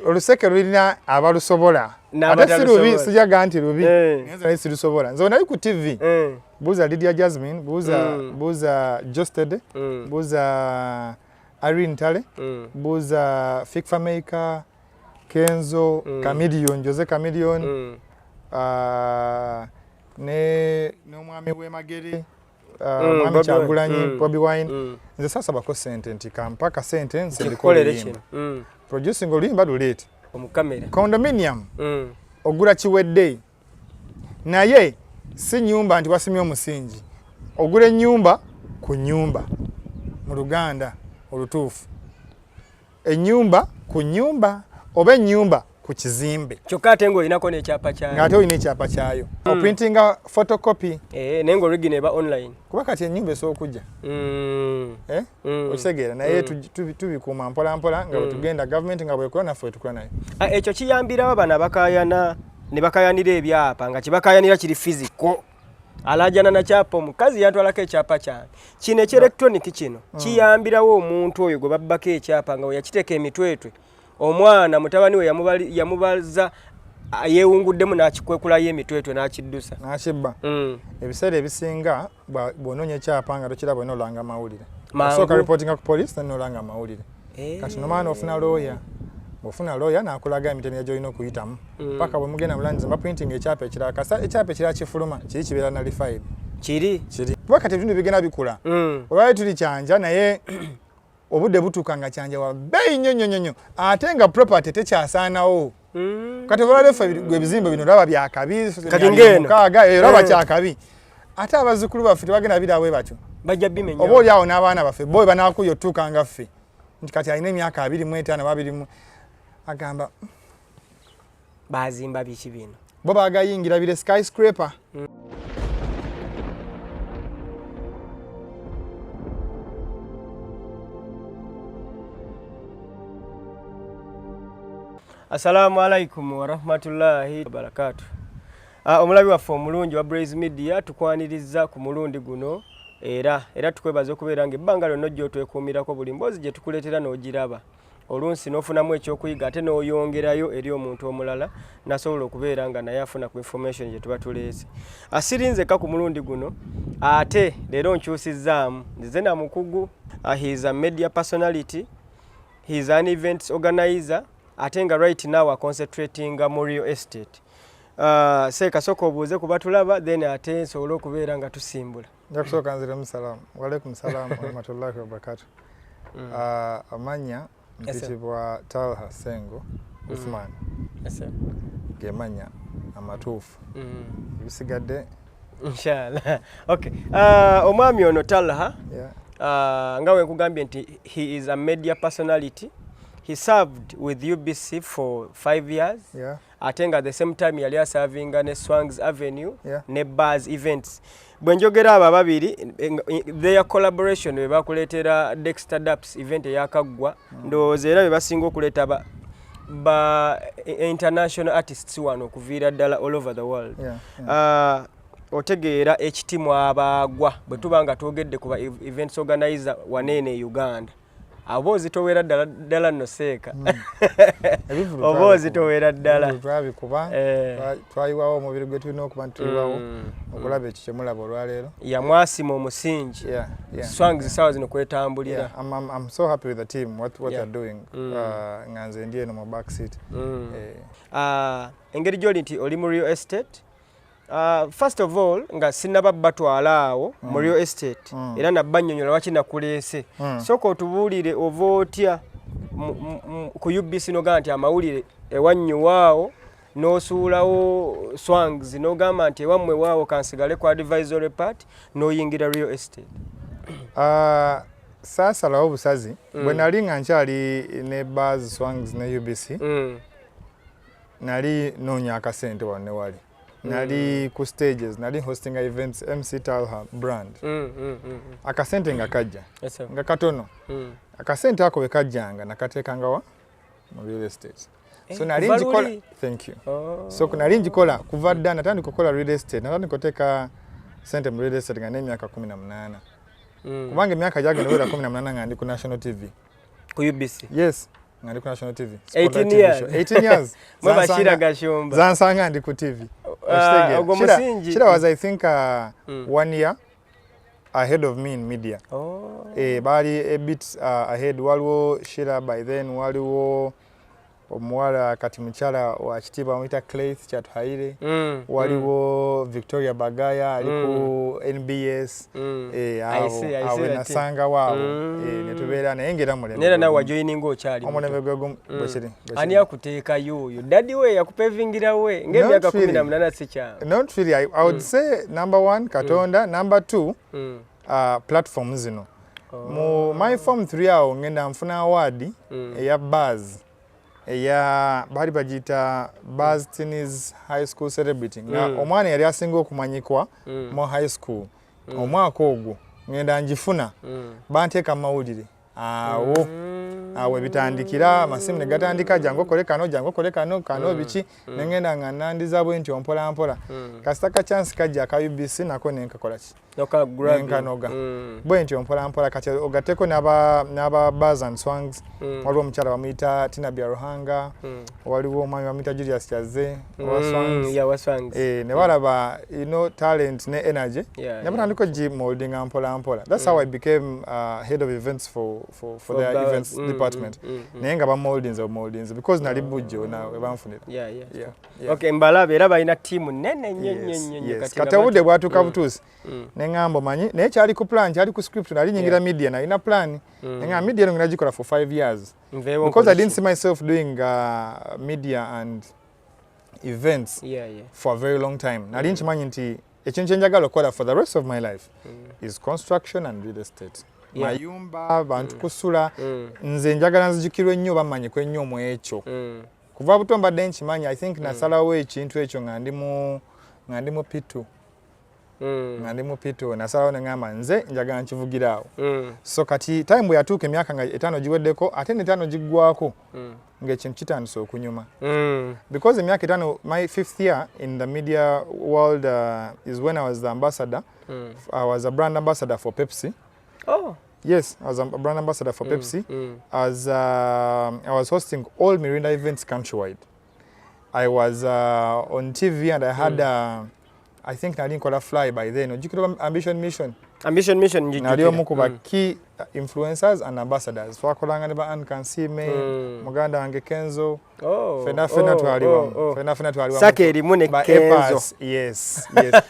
Oluseke lulina abalusobola ate si lubi, sijaga nti lubi, naye nze sirusobola. Nze nali ku TV, buuza Lydia Jasmine, buuza buuza Josted, buuza Irene Ntale, buuza Fik Fameica, Kenzo, Chameleone, Jose Chameleone, ne n'omwami w'e Magere, mwami Bobi Kyagulanyi, Wine. Bobi Wine. Nze saasabako sente nti kampa kasente nsindike Kikukolere oluyimba. kino. Producing oluyimba luleete. Omukamera. Condominium ogula kiwedde, naye si nyumba nti wasimye omusingi. Ogula ennyumba ku nyumba, mu Luganda olutuufu ennyumba ku nyumba oba ennyumba ku kizimbe. Kyokka ate ng'olinako n'ekyapa kyayo. Ng'ate olina ekyapa kyayo, oprintinga photocopy. Eh, naye ng'original eba online. Kuba kati ennyumba esobola okujja, eh? Okitegeera? Naye tubikuuma mpola mpola nga bwetugenda, gavumenti nga bwekola naffe wetukola nayo. Ah, ekyo kiyambirawo bano abakaayana ne bakayanira ebyapa nga kyebakayanira kiri physical, alajana na kyapa, omukazi yantwalako ekyapa kyange. Kino eky'electronic kino kiyambirawo omuntu oyo gwe babbako ekyapa nga we yakiteeka emitwetwe, omwana mutabani we yamubaza yeewunguddemu n'akikwekulayo emitwetwe n'akiddusa. Nakibba. Ebiseera ebisinga bw'onoonya ekyapa nga tokiraba, olina olanga amawulire. Mangu. Osooka reportinga ku police, then nolanga amawulire. Kati nomala n'ofuna lawyer. Bw'ofuna lawyer n'akulaga emitendera gy'olina okuyitamu paka bwe mugenda mu lands baprinting ekyapa ekirala. Kasa ekyapa ekirala kifuluma, kiri kibeera nullified. Kiri. Kiri kuba kati ebintu bigenda bikula. Olwali tuli Kyanja, naye obudde butuuka nga Kyanja wa bbeeyi nnyo nnyo nnyo nnyo, ate nga property tekyasaanawo. Kati olwaleero ffe ebizimbe bino olaba byakabi. Kati ng'eno. Mukaaga eyo olaba kyakabi, ate abazzukulu baffe tebagenda birawe batyo. Bajja bimenya. Oba oli awo n'abaana baffe bo banakuya otuuka nga ffe nti kati alina emyaka 25 oba abiri mu agamba, Bazimba biki bino? Bo bagayingira bire skyscraper. Assalamu alaikum warahmatullahi wabarakatu. Omulabi waffe omulungi wa Braze Media, tukwaniriza ku mulundi guno, era tukwebaza okubeera nga ebbanga lyonna ojja otwekuumirako buli mboozi gye tukuleetera n'ogiraba olunsi n'ofunamu ekyokuyiga, ate n'oyongerayo eri omuntu omulala nasobola okubeera nga naye afuna ku information gye tuba tuleese. Asirinzeka ku mulundi guno, ate leero nkyusizzaamu, nzize na mukugu. He is a media personality, he is an events organizer, ate nga right now aconcentratinga mu real estate. Seeka sooka obuuze ku batulaba, then ate nsobole okubeera nga tusimbula. Nja kusooka nziremu salaamu. Walaikum salaamu warahmatullahi wabarakatu. Amannya mpitibwa Talha Sengo Uthman. Yes, sir. Gemanya amatuufu. Ebisigadde Inshallah. Okay. Omwami ono Talha, nga wenkugambye nti he is a media personality. He served with UBC for 5 years. Ate nga at the same time yali aservinga ne Swangs Avenue ne Bars Events. Bwe njogera abo ababiri, their collaboration bwe bakuleetera Dexter Daps event eyakaggwa, ndowooza era be basinga okuleeta ba international artists wano okuviira ddala all over the world. Otegeera ekiti mwabaagwa bwe tuba nga twogedde ku ba events organizer waneene e Uganda, aba ozitowera ddala ddala nno seeka. Ebivvulu Oba twabikuba. ozitowera ddala. Ebivvulu twabikuba. Twayiwawo omubiri gwe tulina okuba nti tuyiwawo okulaba ekyo kyemulaba olwaleero. Yamwasima omusingi. Swangs sawa zino kwetambulira. Yeah, I'm so happy with the team, what they're doing. Nga nze ndi eno mu back seat. Engeri gy'oli nti oli mu real estate, first of all nga sinnaba batwala awo mu real estate, era nabbannyonnyola lwaki nakuleese, sooka otubuulire ova otya ku UBC nogamba nti amawulire ewannyiwaawo n'osuulawo Swangs n'ogamba nti ewammwe waawo kansigale ku advisory part n'oyingira real estate. Saasalawo busazi. Bwe nali nga nkyali ne Bars, Swangs ne UBC, nali noonya akasente wano ne wali. Nali ku stages, nali hosting events, MC Talha brand. Akasente nga kajja, Yes, sir. nga katono. Akasente ako bwe kajjanga nakateekanga wa mu real estate. So Eh, nali kuva ngikola. luli? Thank you. Oh. So nali ngikola kuva dda, natandika okukola real estate, natandika oteeka sente mu real estate nga n'emyaka 18, kubanga emyaka gyagenda wera 18 nga ndi ku national TV. Ku UBC? Yes. Nga ndi ku National TV. 18 Spotlight TV years. show. 18 years. Mwe ba Shira Zansanga- Gashumba. Zansanga ndi ku TV. Ah, ogwo musingi. Shira was, I think, 1 year ahead of me in media. Oh. Eh, baali a bit ahead. Waliwo Shira by then, waliwo omuwala kati mukyala wa kitiibwa bamuyita Claith Kyatuhaire. Waliwo Victoria Bagaya ali ku NBS. Eh, I awo see, I awo see that. nasangawo awo. Eh, ne tubeera naye ngera mulembe Nera nawe gwe gumu. wajoyininga okyali muto. Omulembe gwe gumu bwe kiri, bwe Ani kiri. akuteekayo oyo? Daddy we yakupevingira we ng'emyaka Not really. 18 si kyangu. Not really. I would say number one, Katonda. Number two, platform zino. Mu my form 3 awo ngenda nfuna award eya Buzz, eya baali bagiyita Buzz Teenies High School Celebrity, nga omwana yali asinga okumanyikwa mu high school omwaka ogwo. Ngenda ngifuna, banteeka mu mawulire awo. Awo ebitandikira, amasimu ne gatandika, "Jangu okole kano, jangu okole kano, kano biki." Nengenda nga nandiza bwe ntyo mpola mpola. Kasita ka chance kajja aka UBC, nako nenkakola ki? Noka grab. Nenkanoga. Bwe ntyo mpola mpola. Kati ogatteko n'aba Bars and Swangs. Waliwo omukyala bamuyita Tina Byaruhanga. Waliwo omwami bamuyita Julius Kyaze owa Swangs. Yeah, wa Swangs. Eh, ne balaba talent ne energy, ne batandika ogimoldinga mpola mpola. That's how I became head of events for For their events department. Naye nga bamoldinze obumoldinze because nali bujjo we banfunira. Yeah. Okay, mbalabe era balina ttiimu nnene nnyo nnyo Yes, nnyo nnyo. yes. Kati Kati nga obudde bwatuuka butuusi, ne ŋŋamba, omanyi, naye kyali ku plan, kyali ku script. Nali nyingira media, nalina plan. Ne ŋŋamba media eno ngenda gikola for 5 years Nveewo because I nkole didn't ki? see myself doing media and events for a very long time. Nali nkimanyi nti ekintu kye njagala okukola for the rest of my life is construction and real estate. Mayumba, bantu kusula. Nze njagala nzijukirwe nnyo, bamanyikwe ennyo mu ekyo. Kuva buto mbadde nkimanyi. I think nasalawo ekintu ekyo nga ndi mu P2. Nga ndi mu P2 nasalawo ne ŋŋamba nze njagala nkivugira awo. So kati time bwe yatuuka, emyaka nga 5 giweddeko, ate n'etaano giggwako, ng'ekintu kitandise okunyuma because emyaka 5, my fifth year in the media world is when I was the ambassador. I was a brand ambassador for Pepsi. Oh. Yes, I was a brand ambassador for Pepsi. As I was hosting all Mirinda events countrywide. I was on TV and I had I think nali nkola fly by then. Ojjukira Ambition Mission? Ambition Mission njijjukira. Nali omu ku ba key influencers and ambassadors. Twakolanga ne ba Ann Kansiime, muganda wange Kenzo. Oh, Fena fena oh, twali oh, wamu. oh. Fena fena twali wamu. Saka erimu ne Ba Kenzo. Epas, yes.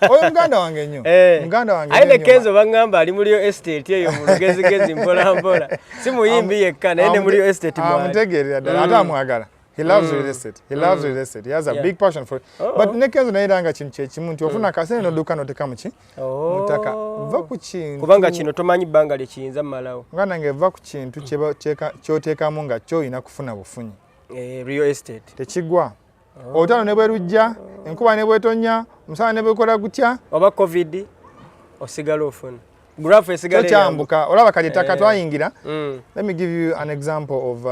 Oyo muganda wange nnyo. Eh. Muganda wange Aye ne nnyo. Kenzo baŋŋamba ali mu real estate eyo mu lugezigezi mpola mpola. Si muyimbi yekka naye ne mu real estate mwali. Amutegeerera ddala ate amwagala. He loves real estate. He loves real estate. He has a big passion for it. Oh. But ne Kenzo naye era nga kintu kyekimu nti ofuna akasente n'odduka n'oteeka mu ki? Oh. Mu ttaka. Va ku kintu. Kubanga kino tomanyi bbanga lye kiyinza mmalawo. Muganda wange, va ku kintu ky'oteekamu nga ky'olina kufuna bufunyi. Eh, real estate. Tekigwa. Olutalo ne bwe lujja, enkuba ne bwetonnya, omusana ne bwekola gutya, Oba COVID osigala ofuna. Graph esigala tokyambuka. Olaba kati ettaka Eh. twayingira. eyambuka. Let me give you an example of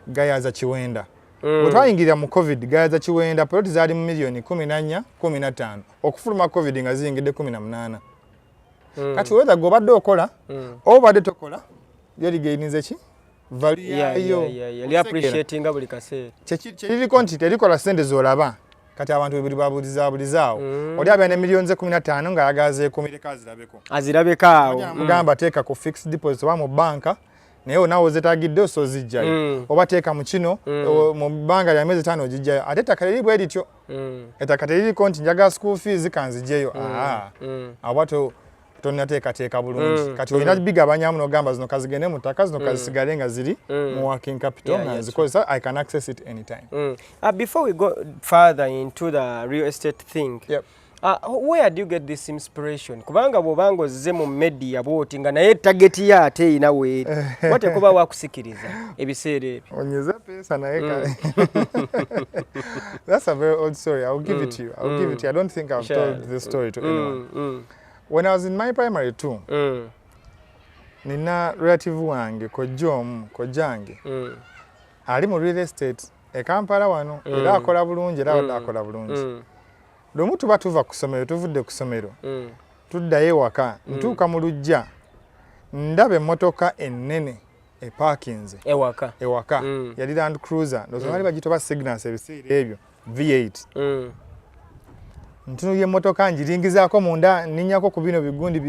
Gayaza Kiwenda. Bwe twayingirira mu COVID, Gayaza Kiwenda poloti zaali mu miliyoni 14, 15. Okufuluma COVID nga ziyingidde 18. Kati whether gw'obadde okola oba obadde tokola, yo ligaininze ki? Value yayo. Li appreciatinga buli kaseera. Kyekiriko nti terikola ssente z'olaba. Kati abantu buli babulizaabulizaawo. Oli abeera ne miliyoni ze 15 ng'ayagala zeekumireko azirabeko. Azirabeko awo. Mugamba teeka ku fixed deposit oba mu banka, naye naawe ozetaagidde osozijjayo. Oba teeka mu kino, mu bbanga lya myezi 5 ogijjayo. Ate ettaka liri bwe lityo. Ettaka teririko nti njagala school fees kanzigyeyo. Aa, aba tonnateekateeka bulungi. Kati olina bigabanyamu n'ogamba zino kazigende mu ttaka, zino kazisigale nga ziri mu working capital nga nzikozesa, I can access it anytime. Before we go further into the real estate thing, where do you get this inspiration? Kubanga bw'obanga ozze mu media bw'oti nga naye target yo ate erina weeri, watekuba wakusikiriza ebiseera ebyo. Onyeze pesa naye kale. That's a very old story. I'll give it to you. I'll give it to you. I don't think I've told this story to anyone. When I was in my primary two, nina relative wange, kojja omu, kojjange ali mu real estate e Kampala wano, era akola bulungi, era abadde akola bulungi. Lumu tuba tuva ku ssomero, tuvudde ku ssomero, tuddayo ewaka, ntuuka mu luggya, ndaba emmotoka ennene Epaakinze ewaka. Ewaka. Yali Land Cruiser, ndowooza baali bagiyita oba Signals ebiseera ebyo, V8. Ntunulya emmotoka, ngiringizaako munda, ninnyako ku bino bigundi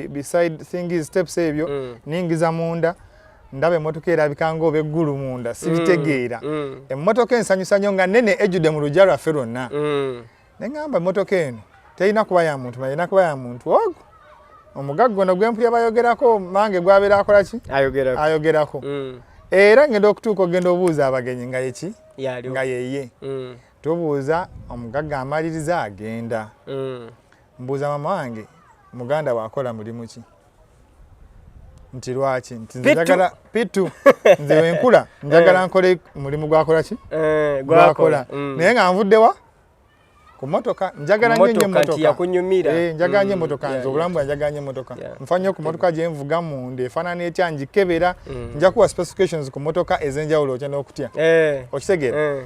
bi side things, steps ebyo. Ningiza munda, ndaba emmotoka erabika ng'oba eggulu munda, sibitegeera. Emmotoka ensanyusa nnyo, nga nnene, ejjudde mu luggya lwaffe lwonna. Ne ŋŋamba, emmotoka eno terina kuba ya muntu, erina kuba ya muntu ogwo omugagga ono gwempulya bayogerako, mange gwabeera akola ki? Ayogerako. Ayogerako. Era ngenda okutuuka, ogenda obuuza abagenyi nga yeki? Yaliwo. Nga yeye. Tubuuza omugagga, amaliriza agenda. Mbuuza mama wange, muganda waakola mulimu ki? Nti lwaki? Nti nze Pitu. njagala pitu, nze wenkula njagala nkole mulimu gwakola ki? Eh, gwakola. gwakola. Naye nga nvuddewa ku motoka, njagala nnyo nnyo Motoka nti emmotoka. yakunyumira. Eh, njagala nnyo emmotoka. Nze obulamu bwange njagala nnyo emmotoka. Nfa nnyo ku motoka gye nvuga munda, efaanana etya, ngikebera. Nja kuwa specifications ku motoka ez'enjawulo, otya n'okutya. Okitegeera? Eh.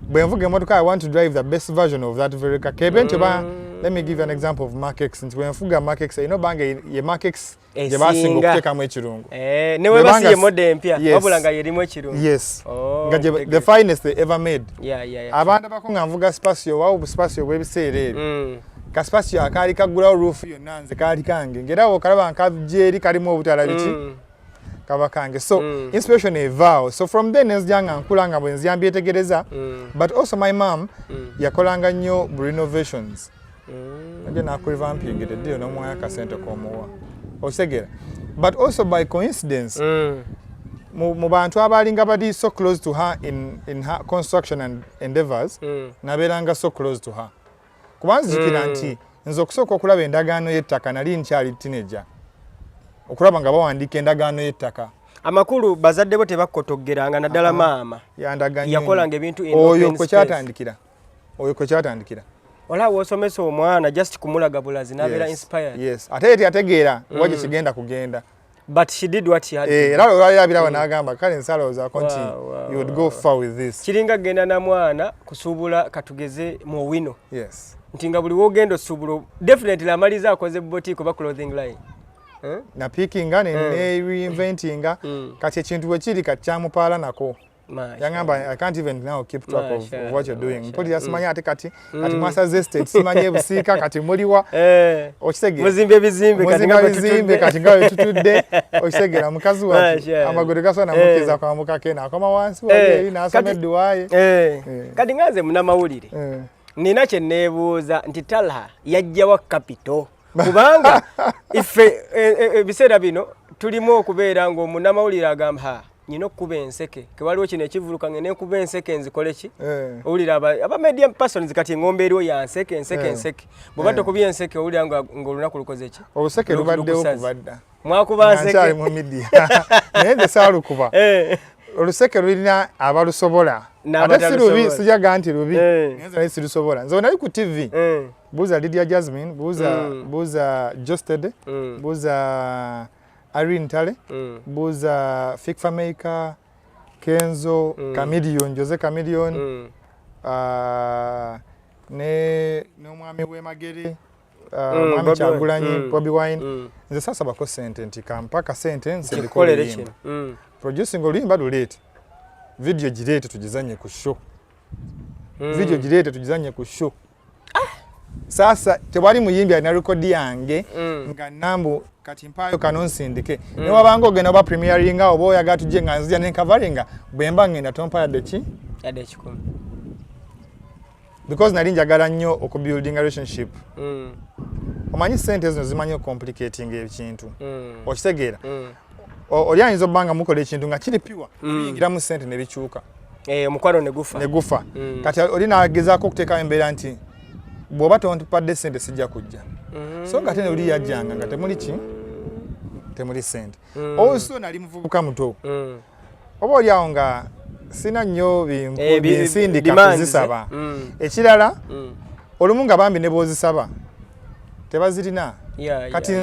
Bwe nvuga emmotoka, I want to drive the best version of that very car, kebe nti oba, let me give you an example of Mark X, nti bwe nfuga Mark X, erina obanga ye Mark X gye basinga Esinga. okuteekamu ekirungo. Eh, ne weba si Bwebanga ye model empya, Yes. wabula nga yerimu ekirungo. Yes. Oh, Nga the ntegeera. finest they ever made. Yeah. Abandabako nga nvuga Spacio, wawo Spacio obw'ebiseera ebyo, ka Spacio akaali kaggulawo roof yonna, nze kaali kange, ngera okalaba nkajja eri kalimu obutala biki. Kaba kange. So inspiration evaawo. So from then nenzija nga nkula, nga bwe nzija mbyetegereza. But also my mom yakolanga nnyo bu renovations. Ajja nakurevampingira eddiiro n'omuwayo akasente k'omuwa, okitegeera? But also by coincidence, mu bantu abaalinga bali so close to her in her construction and endeavors, nabeeranga so close to her, kuba nzijukira nti nze okusooka okulaba endagaano y'ettaka nali nkyali teenager, okulaba nga bawandiika endagaano y'ettaka. Amakulu bazadde bo tebakkotogeranga, naddala maama. Yandaga nnyo. Yakolanga ebintu in Oyo open kwe space. kyatandikira, oyo kwe kyatandikira. Olaba wosomesa omwana just kumulaga bulazi n'abeera inspired. Yes, ate ye teyategeera wa gye kigenda kugenda. But she did what she had to Eh, do. era olwaliro abiraba n'agamba, kale nsalowoozaako nti you would go far with this. Kiringa genda na mwana kusuubula, katugeze mu Owino, nti nga buli wogenda osuubula, definitely amaliza akoze boutique oba clothing line. Eh? Napiikinga ne ne reinventinga. Kati ekintu bwe kiri kati kyamupaala nako. Yangamba, "I can't even now keep track of what you're doing." Mpulira simanyi ate kati mwasaze estate, simanyi ebusiika, kati muliwa? Eh. Okitegeera? Muzimba ebizimbe kati Muzimba nga bwe bizimbe tutudde. Kati nga bwe tutudde, okitegeera, mukazi watu amagulu gasobola namukkiriza kwambuka eno, akoma wansi wali eri n'asoma edduwaye. Kati nga nze munamawulire, nina kye neebuuza nti Talha yajjawa capital? Kubanga ife ebiseera bino tulimu okubeera ng'omunnamawulire agamba, "Ha, nyina okukuba enseke, kewaliwo kino ekivuluka ngende nkuba enseke nzikole ki?" Owulira aba media persons, kati engombe eriwo ya nseke, enseke, enseke. Bw'oba tokubye enseke, owulira ng'olunaku lukoze ki? Oluseke lubaddewo Lukusaze. kuva dda. Mwakuba Nga nkyali nseke? mu media, naye nze saalukuba. Oluseke lulina abalusobola, ate si lubi. N'abatalusobola. Sijaga nti lubi, naye nze nali sirusobola. Nze nali ku TV, buuza Lydia Jasmine, buuza buuza Josted, buuza Irene Tale, buuza Fik Fameica, Kenzo, Chameleon, Jose Chameleon, ne n'omwami w'e Magere, mwami Bobi Wine. Kyagulanyi, Bobi Wine. Nze saasabako sente nti kampa kasente nsindike Kikolere oluyimba. kino. Producing oluyimba, luleete, video gireete tugizanye ku show. Video gireete tugizanye ku show. Sasa tewali muyimbi alina rekodi yange nga nambu kati mpaayo kano nsindike. Newabanga ogenda oba premieringa oba oyagala tujje nga nzija nenkavaringa, bwe mba ngenda tompa yadde ki? Yadde 100. Because nali njagala nnyo okubuildinga relationship. Omanyi sente zino zimanyi ocomplicating ekintu. Okitegeera? Oli ayinza obba nga mukola ekintu nga kiri pure, biyingiramu sente ne bikyuka. Eh, omukwano ne gufa. Ne gufa. Kati oli nagezaako okuteekawo embeera nti bw'oba tontupadde sente sijja kujja. So nga ate oli yajjanga nga temuli ki, temuli sente. Also nali muvubuka muto, oba oli awo nga sina nnyo Eh, binsindika demands, kuzisaba. eh? Ekirala, olumu nga bambi ne bw'ozisaba tebazirina. Kati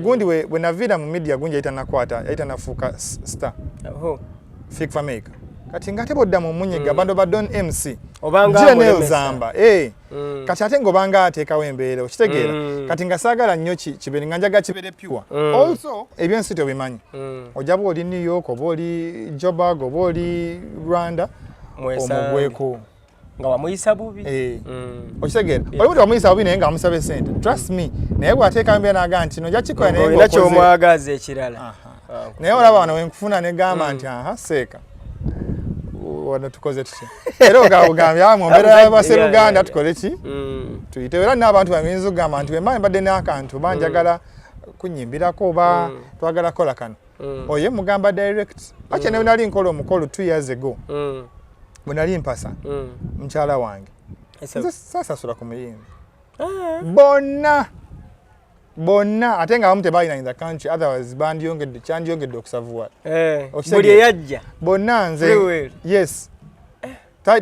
gundi bwe naviira mu media, gundi yayita nakwata, yayita nafuuka star. Oho. Fik Fameica. Kati nga ate bodda mu munyega, bando ba Don MC. Obanga zamba kati ate ng'obanga ateekawo embeera, okitegeera? Kati nga saagala nnyo kibeere nga njaga kibeere pure. Also ebyensi tobimanyi, ojja bwa oli New York oba oli Joburg oba oli Rwanda, omugweko. Nga wamuyisa bubi. Okitegeera? Oli wamuyisa bubi naye nga wamusaba esente, trust me, naye bw'ateeka mbeera n'agaa nti nojja kikola naye olina kyomwagaza ekirala. Naye olaba wano wenkufuna negamba nti aha, seeka wano tukoze tutya, era ogambye mu mbeera y'abaseruganda tukole ki, tuyite. Era n'abantu bamuyinza okugamba nti bwemba mbadde n'akantu oba njagala kunyimbirako oba twagala kukola kano, oye mugamba direct. Akye ne nali nkola omukolo 2 years ago, bwe nali mpasa mukyala wange, nze saasasula ku muyimbi. Bonna bonna, ate nga abamu tebalina in the country, otherwise bandiyongedde, kyandiyongedde okusavuwala. Buli eyajja. Bonna nze, yes,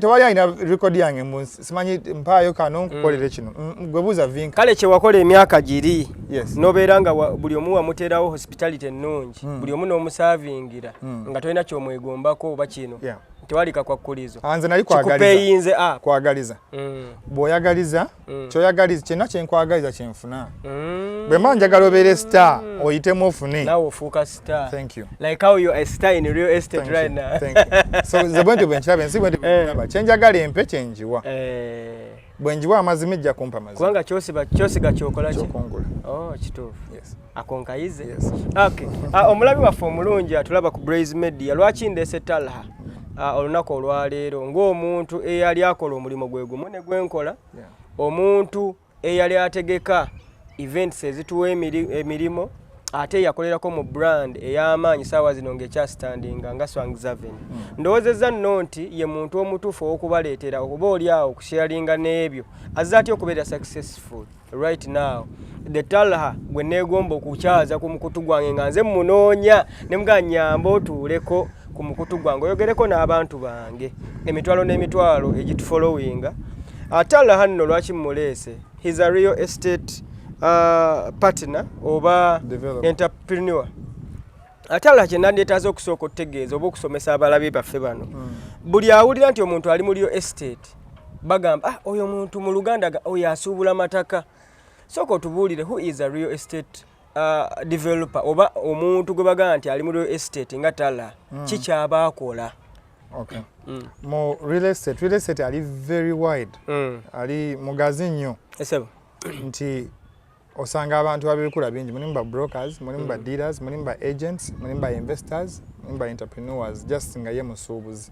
tewali alina record yange mu simanyi mpaayo kano nkukolere kino. Gwe buuza Vinka. Kale kyewakola emyaka giri nobeera nga buli omu wamuteerawo hospitality ennungi, buli omu n'omusaavingira nga tolina kyomwegombako oba kino, tewali kakwakkulizo. Nze nali kwagaliza kwagaliza. Bw'oyagaliza kyoyagaliza, kyonna kyenkwagaliza kyenfuna. Bwe mba njagala obeere star, oyitemu ofune. Nawe ofuuka star. Thank you. Like how you are a star in real estate right now. Thank you. So nze bwentyo bwe nkiraba ensi, bwentyo bwe nkiraba. Kyenjagala empe, kyenjiwa. Bwe njiwa amazima, ejja kumpa mazima. Kubanga kyosiba kyosiga kyokola ki? Kyokungula. Oh, kituufu. Yes. Ako nkayize. Yes. Okay. Omulabi waffe omulungi atulaba ku Blaze Media, lwaki ndeese Talha olunaku olwaleero ng'omuntu eyali akola omulimu gwe gumu ne gwenkola, omuntu eyali ategeka events ezituwa emirimu, ate yakolerako mu brand ey'amaanyi saawa zino ng'ekyastandinga nga Swangz Avenue. Ndowoozezza nno nti ye muntu omutuufu ow'okubaleetera okuba oli awo okusharinga n'ebyo azze atya okubeera successful right now. The Talha gwe neegomba okukyaza ku mukutu gwange nga nze munoonya ne mugaa nyamba otuuleko ku mukutu gwange oyogereko n'abantu bange emitwalo n'emitwalo egitufollowinga. Talha nno lwaki mmuleese? He's a real estate partner oba developer, entrepreneur. Ate kye nandyetaaze okusooka okutegeeza oba okusomesa abalabi baffe bano, buli awulira nti omuntu ali mu real estate bagamba, "Ah, oyo omuntu mu Luganda oyo asuubula mataka." Sooka otubuulire, who is a real estate developer oba omuntu gwe bagamba nti ali mu real estate nga Talha, kikyaba akola? Okay. Mu real estate, real estate ali very wide, ali mugazi nnyo. Esebo. Nti osanga abantu ab'ebikula bingi. Mulimu ba brokers, mulimu ba dealers, mulimu ba agents, mulimu ba investors, mulimu ba entrepreneurs, just nga ye musuubuzi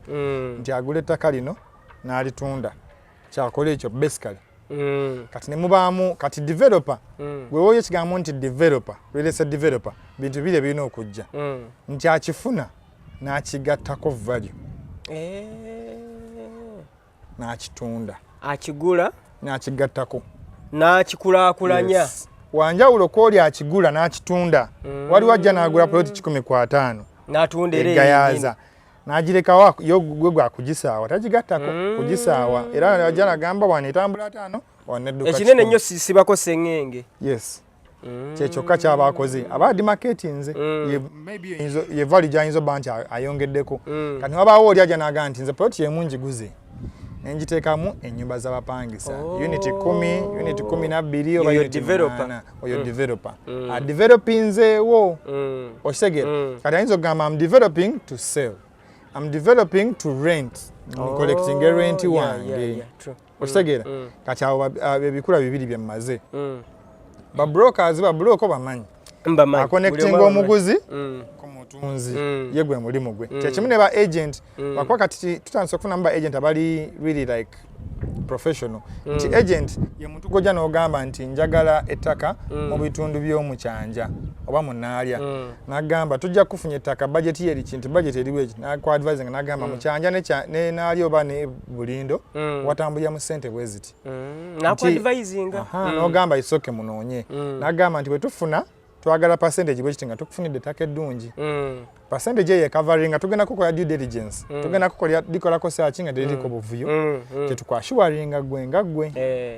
nti agula ettaka lino n'alitunda, kyakola ekyo basically. Kati ne mubaamu kati developer. Gwe woyo ekigambo nti developer, real estate developer, bintu biri ebirina okujja nti akifuna n'akigattako value n'akitunda. Akigula n'akigattako. N'akikulaakulanya. Yes. Wanjawulo kwoli akigula n'akitunda. Waliwo ajja n'agula poloti 150 n'atunda era egayaza n'agirekawo, yo gwe gwakugisaawa, tagigattako kugisaawa, era ajja nagamba wano etambula 50, wano edduka ekinene 100. Nnyo sibako seŋŋenge. Yes, kyekyokka kyaba akoze, aba ademarketinze. Maybe ye value gyayinza obba nti ayongeddeko. Kati wabaawo oli ajja n'agamba nti nze poloti yemu ngiguze nengiteekamu ennyumba z'abapangisa, unit 10, unit 12 oba Yoyo unit developer. 8. Oyo developer adevelopinzeewo, okitegeera? Kati ayinza okugamba, "Am developing to sell, am developing to rent, collecting rent wange." Yeah, true. Okitegeera? Kati awo ebikula bibiri bye mmaze. Babrokers, babroker bamanyi Mbamanyi. aconnectinga Buli omu omuguzi ku mutunzi. Ye gwe mulimu gwe. Kyekimu ne ba agent, lwakuba kati tutandise okufunamu ba agent abali really like professional, nti agent ye muntu gwojja n'ogamba nti njagala ettaka mu bitundu by'omukyanja oba mu Naalya, n'agamba tujja kufunya ettaka, budget ye eriki, nti budget eriwo eki, nakuadvising n'agamba mukyanja ne Naalya oba ne Bulindo watambulira mu ssente bwe ziti. Nakuadvisinga. Aha, n'ogamba isoke munoonye, n'agamba nti bwe tufuna twagala percentage bwe kiti nga tukufunidde ettaka eddungi, percentage eyo ecoveringa, tugenda kukola due diligence, tugenda kukola dikolako search nga teririko buvuyo, tetukwassuringa gwe nga gwe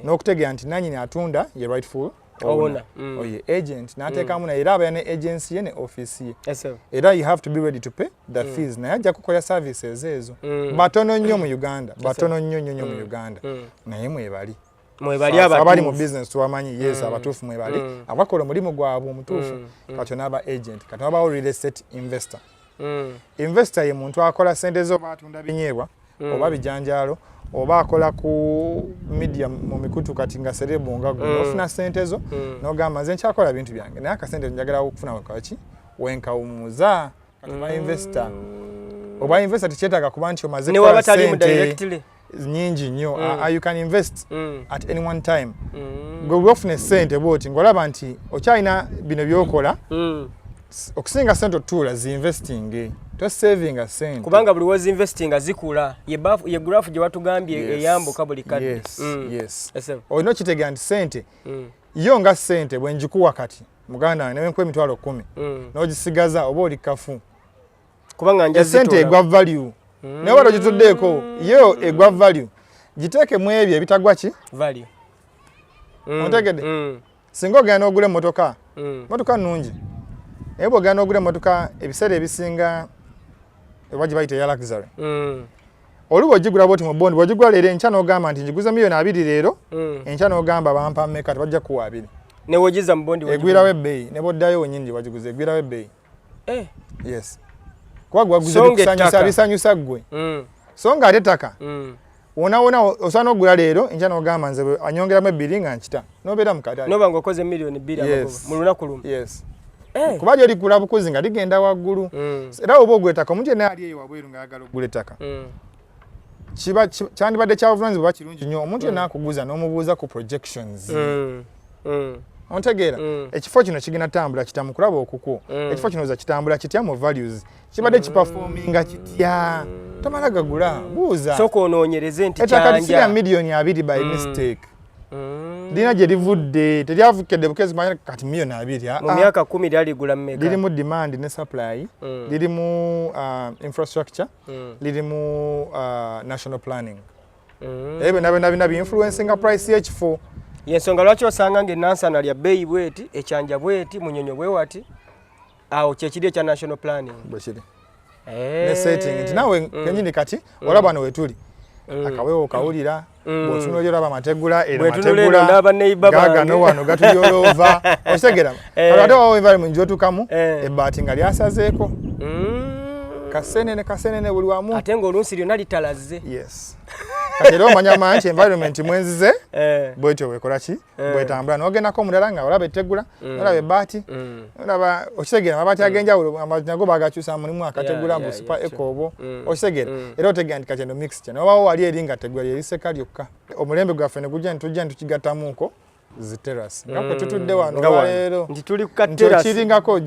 n'okutegeera nti nanyini atunda ye rightful Owner. Oye agent n'ateekamu, naye era abeera ne agency ye ne office ye. Era you have to be ready to pay the fees, naye ajja kukola services ezo. Batono nnyo mu Uganda, batono nnyo nnyo nnyo mu Uganda, naye mwebali. Mwebali. Abali mu Abatuufu. business tubamanyi, yes, abatuufu mwebali, abakola omulimu gwabwe omutuufu. Kati onaaba agent, kati wabawo real estate investor. Investor ye muntu akola sente ze, oba atunda binyeebwa oba bijanjaalo oba akola ku media mu mikutu, kati nga celeb nga gwe, ofuna sente zo n'ogamba, "Nze nkyakola bintu byange, naye akasente njagala okufuna kaki wenkawumuza." Kati oba investor, oba investor tekyetaaga kuba nti omaze Ne kukola waba talimu sente directly. nyingi nnyo. You can invest at any one time. Gwe bwofuna esente bwoti ng'olaba nti okyalina bino byokola, okusinga sente otuula zinvesting, tosavinga sente. Kubanga buli wozinvestinga zikula, ye graph gye watugambye eyambuka buli kadde. Yes, yes. Yes. Olina okitegeera nti sente yo nga sente bwe njikuwa kati, muganda wange, newenkuwa 100,000 n'ogisigaza, oba oli kafu. Kubanga nja Esente zitoola. egwa value, naye wala ogituddeeko, yo egwa value. Giteeke mu ebyo ebitagwa ki value. Ontegedde? Singa ogenda n'ogula emmotoka, motoka nnungi, naye bw'ogenda n'ogula emmotoka, ebiseera ebisinga oba gye bayita eya luxury, oli bw'ogigula bwoti mu bond, bw'ogigula leero, enkya n'ogamba nti njiguza 20 miliyoni leero, enkya n'ogamba bampa mmeka, tebajja kuwa 20. Ne wogiza mu bond. Egwirawo ebbeeyi, ne bw'oddayo wennyini gye wagiguza, egwirawo ebbeeyi. Eh. Yes, kuba gwe waguze So nga bikusanyusa, ettaka. bisanyusa ggwe. So nga ate ettaka, wona wona osobola n'ogula leero, enkya n'ogamba nze bwe anyongeramu ebbiri nga nkita, n'obeera mu katale. Noba ng'okoze 2 miliyoni Yes. amagoba mu lunaku lumu. Yes. Eh. Kuba lyo likula bukuzi nga ligenda waggulu. Era oba ogula ettaka, omuntu yenna ali eyo wabweru ng'ayagala okugula ettaka, kiba kyandibadde kya buvunaanyizibwa oba kirungi nnyo omuntu yenna akuguza n'omubuuza ku projections. Ontegeera? Ekifo kino kigenda tambula kitya mu kulaba okukwo? Ekifo kino oza kitambula kitya mu values? Kibadde kiperforminga kitya? Tomala gagula, buuza. Sooka onoonyereze nti Ettaka tisirya kyanja 20 miliyoni by mistake. Lina gye livudde, teryavukedde bukezi manya kati 20 miliyoni. Mu myaka 10 lyaligula mmeka? Lirimu demand ne supply, lirimu infrastructure, lirimu national planning. Ebyo byonna byonna byonna biinfluencinga price y'ekifo. Yensonga lwaki osanga nga enansana lya bbeeyi bweti, ekyanja bweti, munyonyo bwe wati, awo kyekiri ekya national planning. Bwe kiri. Eh. Ne setting nti naawe kenyini kati olaba wano wetuli, akawewo okawulira, bw'otunula oli olaba amategula ero. Bwe tunula eno Amategula ndaba neighbor gaagano bange. wano gatulyolova, okitegera? Eh. Kati ate wawo environment gy'otuukamu, ebbaati nga lyasazeeko, kasenene kasenene buli wamu. Ate ng'olunsi lyonna litalaze. Yes, kati era omanya manya nti environment mwenzize bwetyo bwekola ki, bwetambula, n'ogendako omulala nga olaba ettegula, olaba ebbaati, olaba, okitegeera, amabaati ag'enjawulo, amabaati nago bagakyusa, mulimu akategula mbu super eco obwo, okitegeera? Era otegeera nti kati eno mixture, nobawo wali eri nga tegula lyeriseka lyokka. Omulembe gwaffe ne gujja ne tujja ne tukigattamuko zi terrace nga kwe tutudde wano Nga wano. olwaleero. Nti tuli ku ka Nti terrace. okiringako Eh.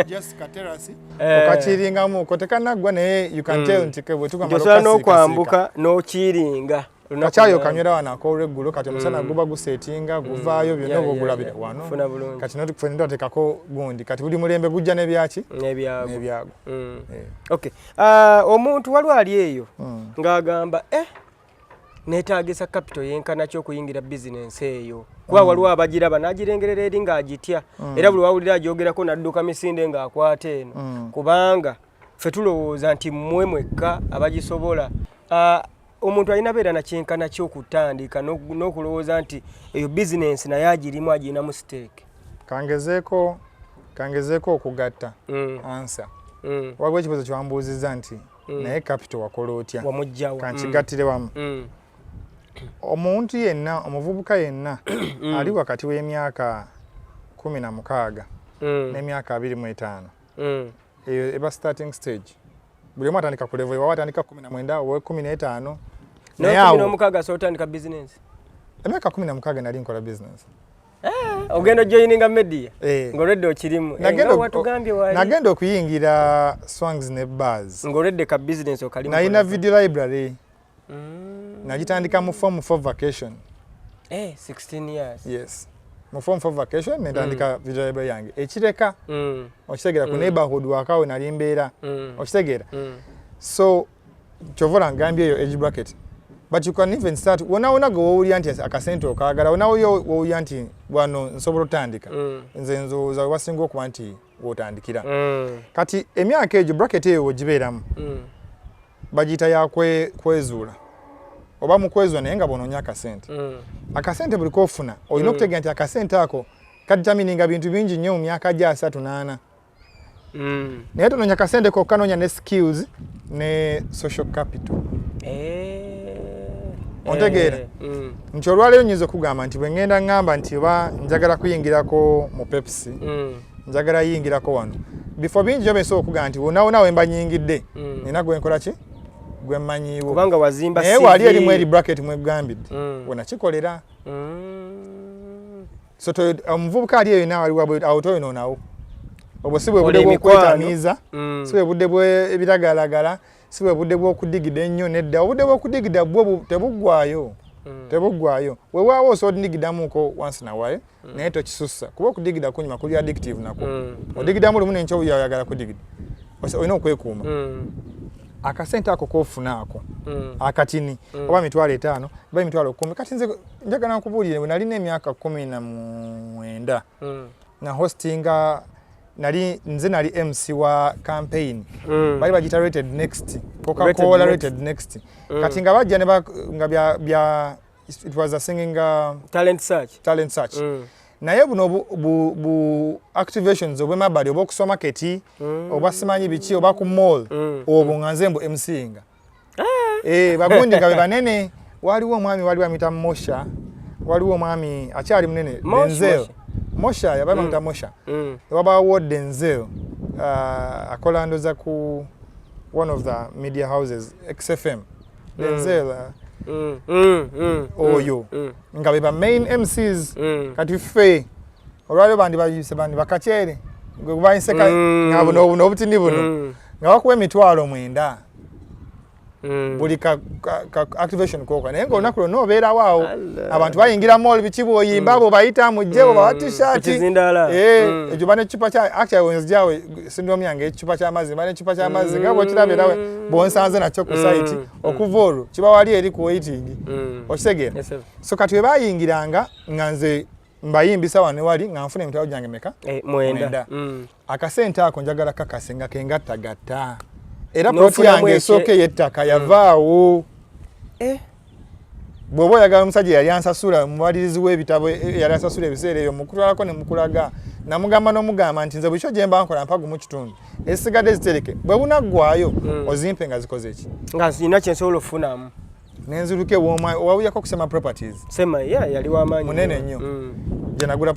just ka terrace, okakiringamuko, tekanaggwa, naye you can tell nti ke bwe Nti tugamala osobola okukasiikasiika. n'okwambuka n'okiringa lunaku Kakyayi lwamba. okanywera wano ak'olweggulo, kati omusana guba gusetinga guvaayo byonna, oba ogulabira wano. Funa bulungi. Kati ffe nitwateekako gundi, kati buli mulembe gujja n'ebyaki n'ebyago. N'ebyago. Eh. Okay. Ah, omuntu waliwo ali eyo ng'agamba, eh, neetaagisa capital yenkana ki okuyingira bizinensi eyo? Kuba waliwo abagiraba n'agirengerera eri ng'agitya, era buli wawulira agyogerako n'adduka misinde ng'akwata eno, kubanga ffe tulowooza nti mmwe mwekka abagisobola. Ah, omuntu alina beera nakyenkana ki okutandika n'okulowooza nti eyo bizinensi naye agirimu, agirinamu stake? Kangezeeko okugatta answer. Waliwo ekibuuzo kyewambuuzizza nti naye capital wakola otya? Wamugjawa? Kankigattire wamu. Omuntu yenna, omuvubuka yenna ali wakati w'emyaka 16 n'emyaka 25, eyo eba starting stage. Buli omu atandika ku level, waba atandika 19 oba 15, naye naye awo 16 asobola otandika bizinensi? Emyaka 16 nali nkola business. Ogenda ojoininga media Eh. ng'olwedde okirimu. Nagenda Watugambye wali nagenda okuyingira Swangs ne bars ng'olwedde ka bizinensi okalimu. Nalina video library, nagitandika mu form 4 vacation. Eh, 16 years. Yes, mu form 4 vacation nentandika video library yange ekireka, okitegeera, ku neighborhood wakawe nali mbeera, okitegeera? So kyova olangambye eyo age bracket. But you can even start wona wona gwe wowulira nti akasente okaagala, wona wowulira nti wano nsobola otandika. Nze nzowooza wewasinga okuba nti wotandikira. Kati emyaka egyo, bracket eyo wegibeeramu, bagiyita ya kwezuula oba mu kwezuula, naye nga bwonoonya akasente. Akasente buli kofuna olina okutegeera nti akasente ako kadetermininga bintu bingi nnyo mu myaka gya 34. Naye tonoonya kasente kokka, noonya ne skills ne social capital. Ontegeera? Mm. Nti olwaleero nyinza okugamba nti bwe ŋŋenda ŋŋamba nti oba njagala kuyingirako mu Pepsi, njagala yingirako wano, bifo bingi nyo bensobola okugamba nti wonawona we mba nyingidde, nina gwe nkola ki, gwe mmanyiiwo. Kubanga wazimba Naye CV. wali erimu eri bracket mwegambidde, wenakikolera. So omuvubuka ali eyo nawe ali awo, toyonoonawo. Obwo si bwe budde Kola emikwano. bw'okwetamiiza, si bwe budde bw'ebiragalagala, si bwe budde bw'okudigida ennyo. Nedda, obudde bw'okudigida bwo tebuggwayo. Tebuggwayo. Weewaawo osobola odigidamuko once na while, naye tokisussa, kuba okudigida kunyuma, kuli addictive nakwo. Odigidamu lumu nenkyo oyagala kudigida. Olina okwekuuma. Akasente ako koofuna ako akatini, oba 50,000 oba 10,000. Kati nze njagala nkubuulire, bwe nalina emyaka 19, na hostinga, nali nze nali MC wa campaign. Bali bagiyita Rated Next, Coca-Cola. Rated Next. Rated Next. Kati nga bajja ne nga bya it was a singing talent search. Talent search. Naye buno bu activations obw'emabbali, oba okusoma keti, oba simanyi biki, oba ku mall, obwo nga nze mbu MCinga. Eh, bagundi nga be banene. Waliwo omwami waliwo amuyita Mosha, waliwo omwami akyali munene, Denzel. Mosha. Mosha yaba bamuyita Mosha. Wabawo Denzel, akola ndoza ku one of the media houses, XFM. Denzel, oyo nga be ba main MCs. Kati ffe olwaliro bandi bayise bandi bakakyere gwe bayise nga buno buno obutini buno, nga bakuwa 90,000 buli ka activation koka, naye ngaolunaku lwonna obeerawo awo. Allah. Abantu bayingira mall, biki, bw'oyimba, bw'obayita mujje, bw'obawa t-shirt. Kukizindaala. Eh, ekyo ba n'eccupa kya, actually nzijawe syndrome yange, ekicupa ky'amazzi, ba n'eccupa ky'amazzi nga bw'okiraba era bw'onsanze nakyo ku site. Okuva olwo kiba wali eri ku waiting. Okitegeera? Yes, sir. So kati we bayingiranga nga nze mbayimbisa wano wali nga nfuna emitwalo gyange meka? Eh, 9. 9. Akasente ako njagala kakase nga kengattagatta, era ploti N'ofunamu yange esooka ey'ettaka yavaawo. Eh. Bw'oba oyagala omusajja yali ansasula, omubalirizi w'ebitabo, yali ansasula ebiseera ebyo, mukutwalako ne mukulaga, namugamba n'omugamba nti nze buli kyo gye mba nkola mpa gumu kitundu, ezisigadde zitereke, bwe bunaggwayo ozimpe nga zikoze ki, nga nina kyensobola okufunamu. Nenzuluka ew'omwami owawuyako okusema properties. Sema ya yali w'amaanyi. Munene nnyo. Gye nagula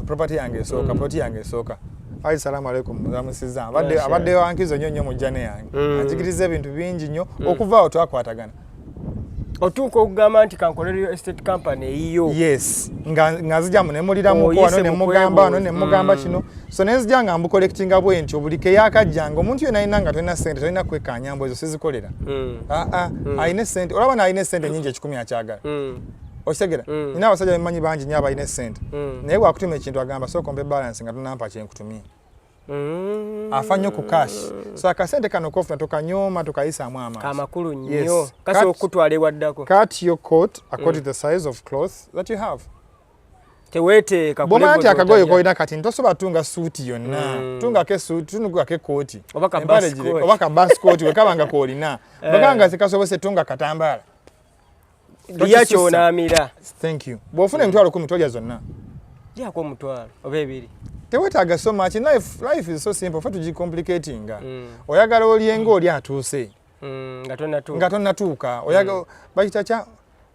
property yange esooka, ploti yange esooka. Ayi, salamu alaikum, nzamusiza. Abadde Masha. abadde wankizo nnyo nnyo mu journey yange. Anjigiriza ebintu bingi nnyo. Okuva awo twakwatagana. Otuuka okugamba nti kankole real estate company eyiyo. Yes, nga nzija mu nemuliramuko Oyise wano mu ne mugamba wano kwebuuza. ne mugamba kino. So ne nzija nga mbucollectinga bwe ntyo buli keyakajjanga. Omuntu yenna alina nga tolina ssente, tolina kwekkaanya mbu ezo sizikolera. Aa, alina essente, olaba n'alina essente nnyingi, 100 akyagala. Okitegera? Nina abasajja bemanyi bangi nnyo abalina essente, naye bwakutuma ekintu agamba, "Sooka ompe balance nga tonampa kyenkutumye." Afa nnyo ku cash. So akasente kano kofuna tokanyooma, tokayisaamu amaaso. Kamakulu nnyo. Yes. Kasobola okukutwala ewaddako. Cut your coat according to the size of cloth that you have. Teweeteeka ku Bw'omanya nti level akagoye z'otalya. kolina kati ntosobola tunga suuti yonna, tungako esuuti, tungako ekooti. Oba ka Empale bus gire- coat. Oba ka bus coat bwe kaba nga koolina. Bwe kaba nga tekasobose, tunga katambaala. Lya Tokisussa. kyonaamira. Thank you. Bw'ofuna 10,000, tolya zonna. Lyako 500 oba 2. Teweetaaga so much. Life is so simple, fe tugicomplicatinga. Oyagala olyenga oli atuuse. Nga tonatuuka. Nga tonnatuuka. Oyagala bakita kya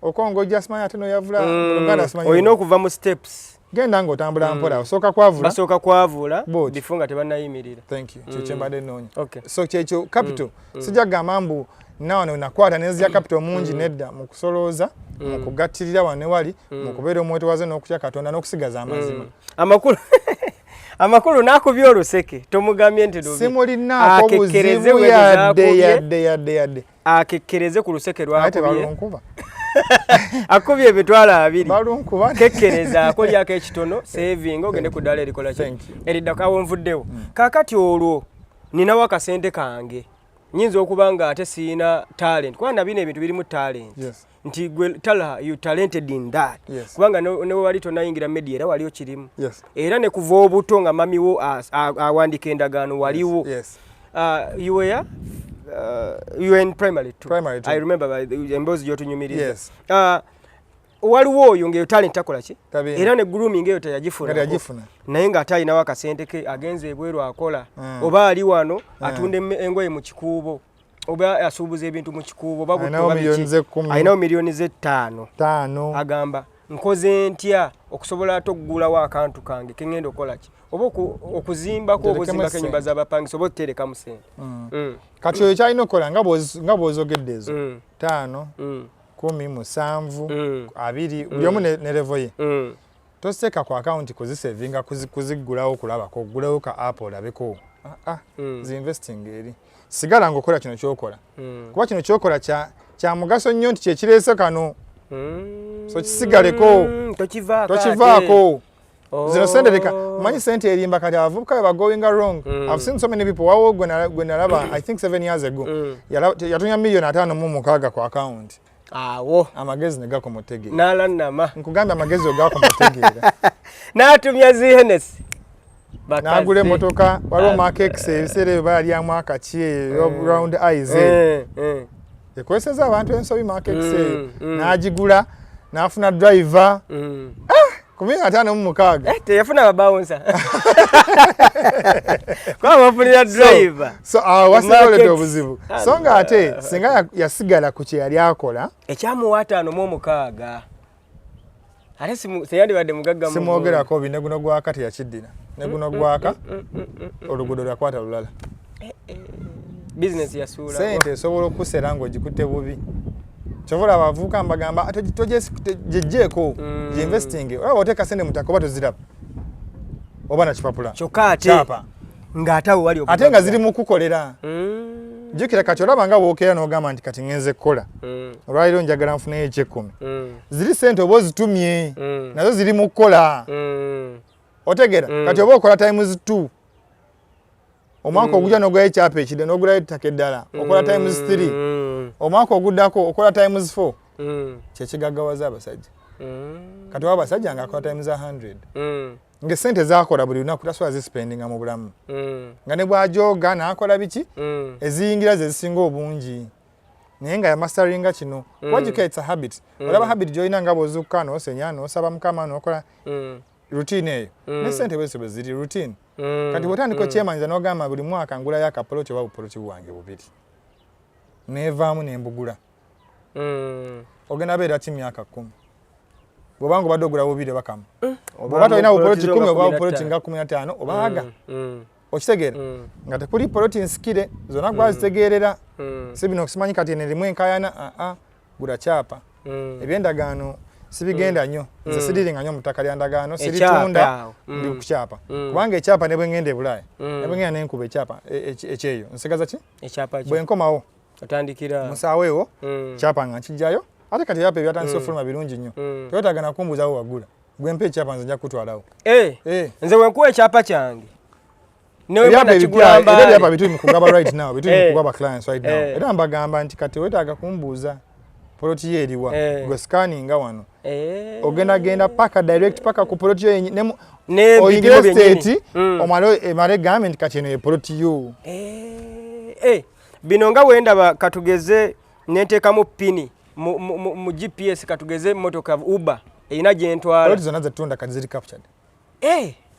okongojja, simanyi ate noyavula mu Luganda simanyi. Olina okuva mu steps. Genda ng'otambula mpola, osooka kwavula. Basooka kwavula Bw'otyo. bifo nga tebannayimirira. Thank you. Kyo kyembadde nnoonya. So kyekyo capital. Sijja kugamba mbu nawano nakwata nenzija capital mungi, nedda. Mu kusolooza, mu kugattirira wano ne wali, mu kubeera omwetowaze n'okutya Katonda n'okusigaza amazima. Amakulu n'akubya oluseke, tomugambye nti lubi. Simulinaako Akekkereze buzibu bwe yadde. zaakubye. Yadde, yadde, yadde. Akekkereze ku luseke Aye lwakubye. tebalunkuba. Akubye 20,000. Balunkuba. Kekkerezaako, lyako ekitono, saving, ogende ku ddaala erikola ki Thank you. eriddako. Awo nvuddewo. Kaakati olwo ninawo akasente kange. Nyinza okuba nga ate siyina talent, kubanga bino ebintu birimu talent. Nti gwe Talha, you talented in that. Kubanga ne wali tonayingira media, era waliwo kirimu. Era ne kuva obuto nga mami wo awandiika endagaano waliwo. You were in primary two. Primary two. I remember emboozi gy'otunyumiriza. Yes. Waliwo oyo ng'eyo talent takola ki? Tabiina. Era ne grooming eyo teyagifuna. Nga teyagifuna. Naye ng'ate alinawo akasente ke, agenze ebweru akola. Oba ali wano atunda engoye mu kikuubo, oba asuubuza ebintu mu kikuubo, oba butto, Alinawo oba biki. miliyoni z'ekkumi. Alinawo miliyoni z'ettaano. Taano. Agamba, nkoze ntya okusobola ate okugulawo akantu kange keŋŋenda okukola ki, oba okuzimbako, oba Nterekemu ozimbako ennyumba essente. z'abapangisa, oba otuterekamu sente? Kati oyo kyalina okukola nga bw'ozogedde ezo 5, 10, 7, 20, buli omu ne level ye. Tositeeka ku akawunti kuzisevinga, kuziggulawo kulabako, oggulawo ka app olabeko. Ah, ah, zinvesting eri sigala ng'okola kino kyokola, kuba kino kyokola kya mugaso nnyo nti kyekireese kano. So kisigaleko. Tokivaako ate. Tokivaako. Oh. Zino sente leka, manyi sente erimba. Kati abavubuka bwe bagoinga wrong. I've seen so many people. Wawo gwe nalaba, I think 7 years ago, yatunya miliyoni 56 ku akawunti. Awo. Amagezi ne gakumutegeera. N'alannama. Nkugambye, amagezi ogakumutegeera. N'atumya zi Hennessy. N'agula emmotoka. Waliwo Mark X, ebiseera ebyo bayalyamu akaki eyo, round eyes eyo. Ekozeseza abantu ensobi Mark X eyo. N'agigula, n'afuna driver ku miliyoni 56. Eh, teyafuna babawunsa kuba bafunira driver. So awo wasinga Mark oleta X. obuzibu. So nga ate singa yasigala ku kye yali akola. Ekyamuwa 56, ate teyandibadde mugagga mu Simwogerako bi, ne guno gwaka teyakiddira, ne guno gwaka oluguudo lwakwata lulala. Business yasuula. Sente esobola okusera ng'ogikutte bubi. Kyova olaba abavubuka mbagamba, gyejjeeko, gyinvesting. Olaba oteeka sente mu ttaka, oba toziraba, oba nakipapula. Kyokka ate Kyapa. Ng'ate awo wali Ate nga obugagga. ziri mu kukolera. Jjukira kati olaba nga bw'okeera n'ogamba nti kati ngenze kukola, olwaliro njagala nfuneyo ekyekkumi. Ziri sente oba ozitumye, nazo ziri mu kukola. Otegeera? Kati oba okola times 2 omwaka ogujja, n'ogulayo ekyapa ekidde, n'ogulayo ettaka eddala, okola times 3. Omwaka oguddako okola times 4. Kyekigaggawaza abasajja. Kati oba abasajja ng'akola times 100, ng'essente zakola buli lunaku tasobola zisipendinga mu bulamu, nga ne bw'ajooga n'akola biki, eziyingira ze zisinga obungi, naye nga yamastaringa kino. Wajjuka, it's a habit. Olaba habit gy'olina nga bw'ozuukuka n'osenya n'osaba Mukama n'okola routine eyo, ne sente bwezito bwe ziri routine. Kati bw'otandika okyemanyiza n'ogamba buli mwaka ngulayo akapoloti oba bupoloti bwange bubiri, neevaamu nembugula, ogenda beera ki myaka 10 bw'obanga obadde ogula bubiri oba kamu? Bw'oba tolina bupoloti 10 oba bupoloti nga 15 oba aga, okitegeera nga tekuli poloti nsikire zonna gwazitegeerera. Si bino simanyi kati eno erimu enkayana. Aa, gula kyapa. Ebyendagaano sibigenda nnyo nze, siriringa nnyo mu ttaka lya ndagaano, siritunda. Awo. Ndi ku kyapa, kubanga ekyapa ne bwe ngenda e Bulaaya, ne bwe ngenda nenkuba ekyapa ekyeyo, nsigaza ki? Ekyapa kyo. Bwe nkomawo Otandikira musaaweewo kyapa nga nkijjayo. Ate kati ebyapa ebyatandise ofuluma birungi nnyo. Tewetaaga nakumbuuzawo wagula. Gwe mpa ekyapa, nze nja kukutwalawo. Eh, Eh. nze wenkuwa ekyapa kyange Ebyapa newemba ebipya, era nakigula. ebyapa bituli mu kugaba right now, bituli mu kugaba clients right now. Era mbagamba nti kati wetaaga kumbuuza poloti yo eriwa, gwe scanninga wano, ogenda genda paka direct paka ku poloti yo N'ebipimo oyingire byennyini. state, omale emale egambe nti kati eno ye poloti yo. Eh, bino nga wendaba, katugeze nenteekamu pini mu GPS, katugeze motoka Uber erina gyentwala. Poloti zonna zetunda kati ziri captured.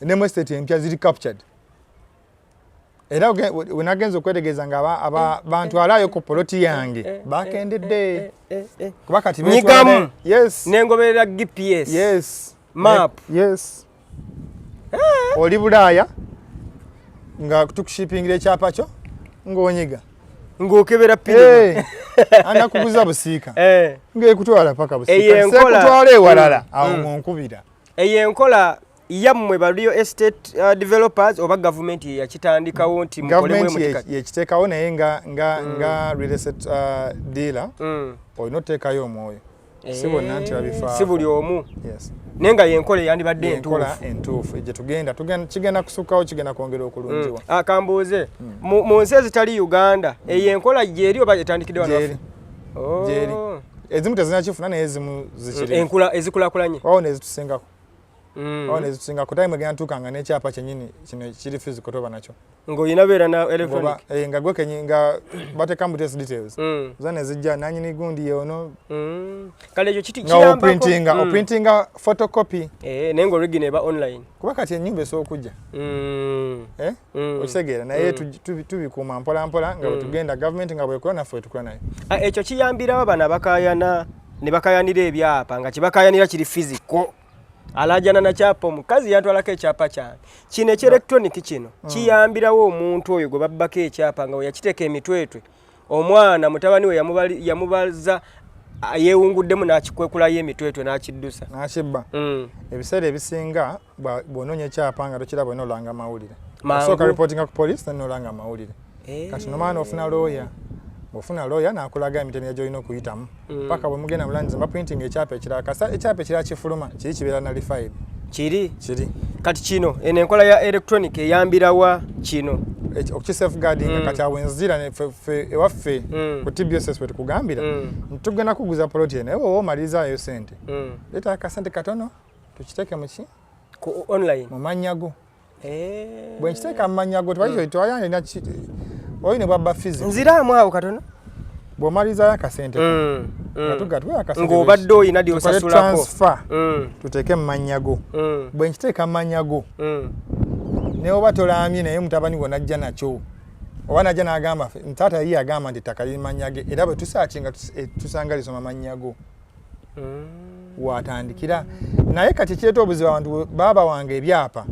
Ne mu estate empya ziri captured. Era wenagenza okwetegeeza nga bantwalayo ku poloti yange, bakendedde, kuba kati Nyigamu. Yes. Nengoberera GPS. Yes. Map. Yes. Oli Bulaaya nga tukushipingira ekyapa kyo ng'onyiga Ng'okebera pini. Eh, anakuguza busiika ng'ekutwala paka Eyo busiika. enkola. Sekutwala ewalala, awo ng'onkubira. Eyo enkola yammwe ba real estate developers, oba gavumenti ye yakitandikawo nti mukole bwe Gavumenti muti kati? yekiteekawo, naye nga real estate dealer olina oteekayo omwoyo. Si bonna nti babifaako. Si buli omu. Yes. Naye nga yenkola eyandibadde Yenkola entuufu. Entuufu gye tugenda, kigenda kusukkawo, kigenda kwongera okulungiwa. Ah, kambuuze, mu nsi ezitali Uganda, eyo enkola gyeri oba etandikidde wano? Gyeri. Oh. Gyeri. Ezimu tezinakifuna, naye ezimu zikiri. Enkula ezikulakulanye. Wawo nezitusingako. Wawo nezitusingako. Time egenda tuuka nga n'ekyapa kyennyini kino kiri physical toba nakyo. Ng'olina beera na electronic. Nga gwe kenyi nga bateeka mu test details. Zo ne zijja nanyini gundi yono. Kale ekyo kiti Nga kiyambako. oprintinga, oprintinga photocopy. Eh, naye ng'original eba online. Kuba kati ennyumba esobola okujja. Eh? Okitegeera, naye tubikuuma mpola mpola nga bwe tugenda, gavumenti nga bwekola naffe bwe tukola nayo. Ah, ekyo kiyambirawo bano abakaayana ne bakayanira ebyapa nga kyebakayanira kiri physical. Alajana na kyapa, omukazi yantwalako ekyapa kyange. Kino eky'electronic kino kiyambirawo omuntu oyo gwe babbako ekyapa nga we yakiteeka emitwetwe, omwana mutabani we yamubaza, yeewunguddemu n'akikwekulayo emitwetwe n'akiddusa. N'akibba. Ebiseera ebisinga bw'onoonya ekyapa nga tokiraba, olina olanga amawulire. Mangu. Osooka reportinga ku police, then n'olanga amawulire. Kati nomala n'ofuna lawyer. Bw'ofuna lawyer n'akulaga emitendera gy'olina okuyitamu paka bwe mugenda mu lands, baprinting ekyapa ekirala. Kasa ekyapa ekirala kifuluma, kiri kibeera nullified. Kiri. Kiri. Kati kino, eno enkola ya electronic eyambirawa kino? Okukisafeguardinga. Kati awo enzira ffe ewaffe ku TBSS bwe tukugambira nti tugenda kuguza poloti eno, naye bw'oba omalirizayo sente, leeta akasente katono tukiteeke mu ki? Ku online. Mu mannya go. Bwe nkiteeka mu mannya go, tewayandina oyi ne bwabba physical. Nziraamu awo katono. Bw'omalirizayo akasente, nga tuwa akasente, Ng'obadde oyina tukole lyosasulako. Transfer, tuteeke mu mannya go. Bwe nkiteeka mu mannya go, ne oba tolaamye, naye mutabani wo najja nakyo oba najja n'agamba taata ye agamba nti ettaka liri mannya ge, era bwe tusearchinga tusanga lisoma mannya go, watandikira. Naye kati ekireeta obuzibu, abantu bwe baabawanga ebyapa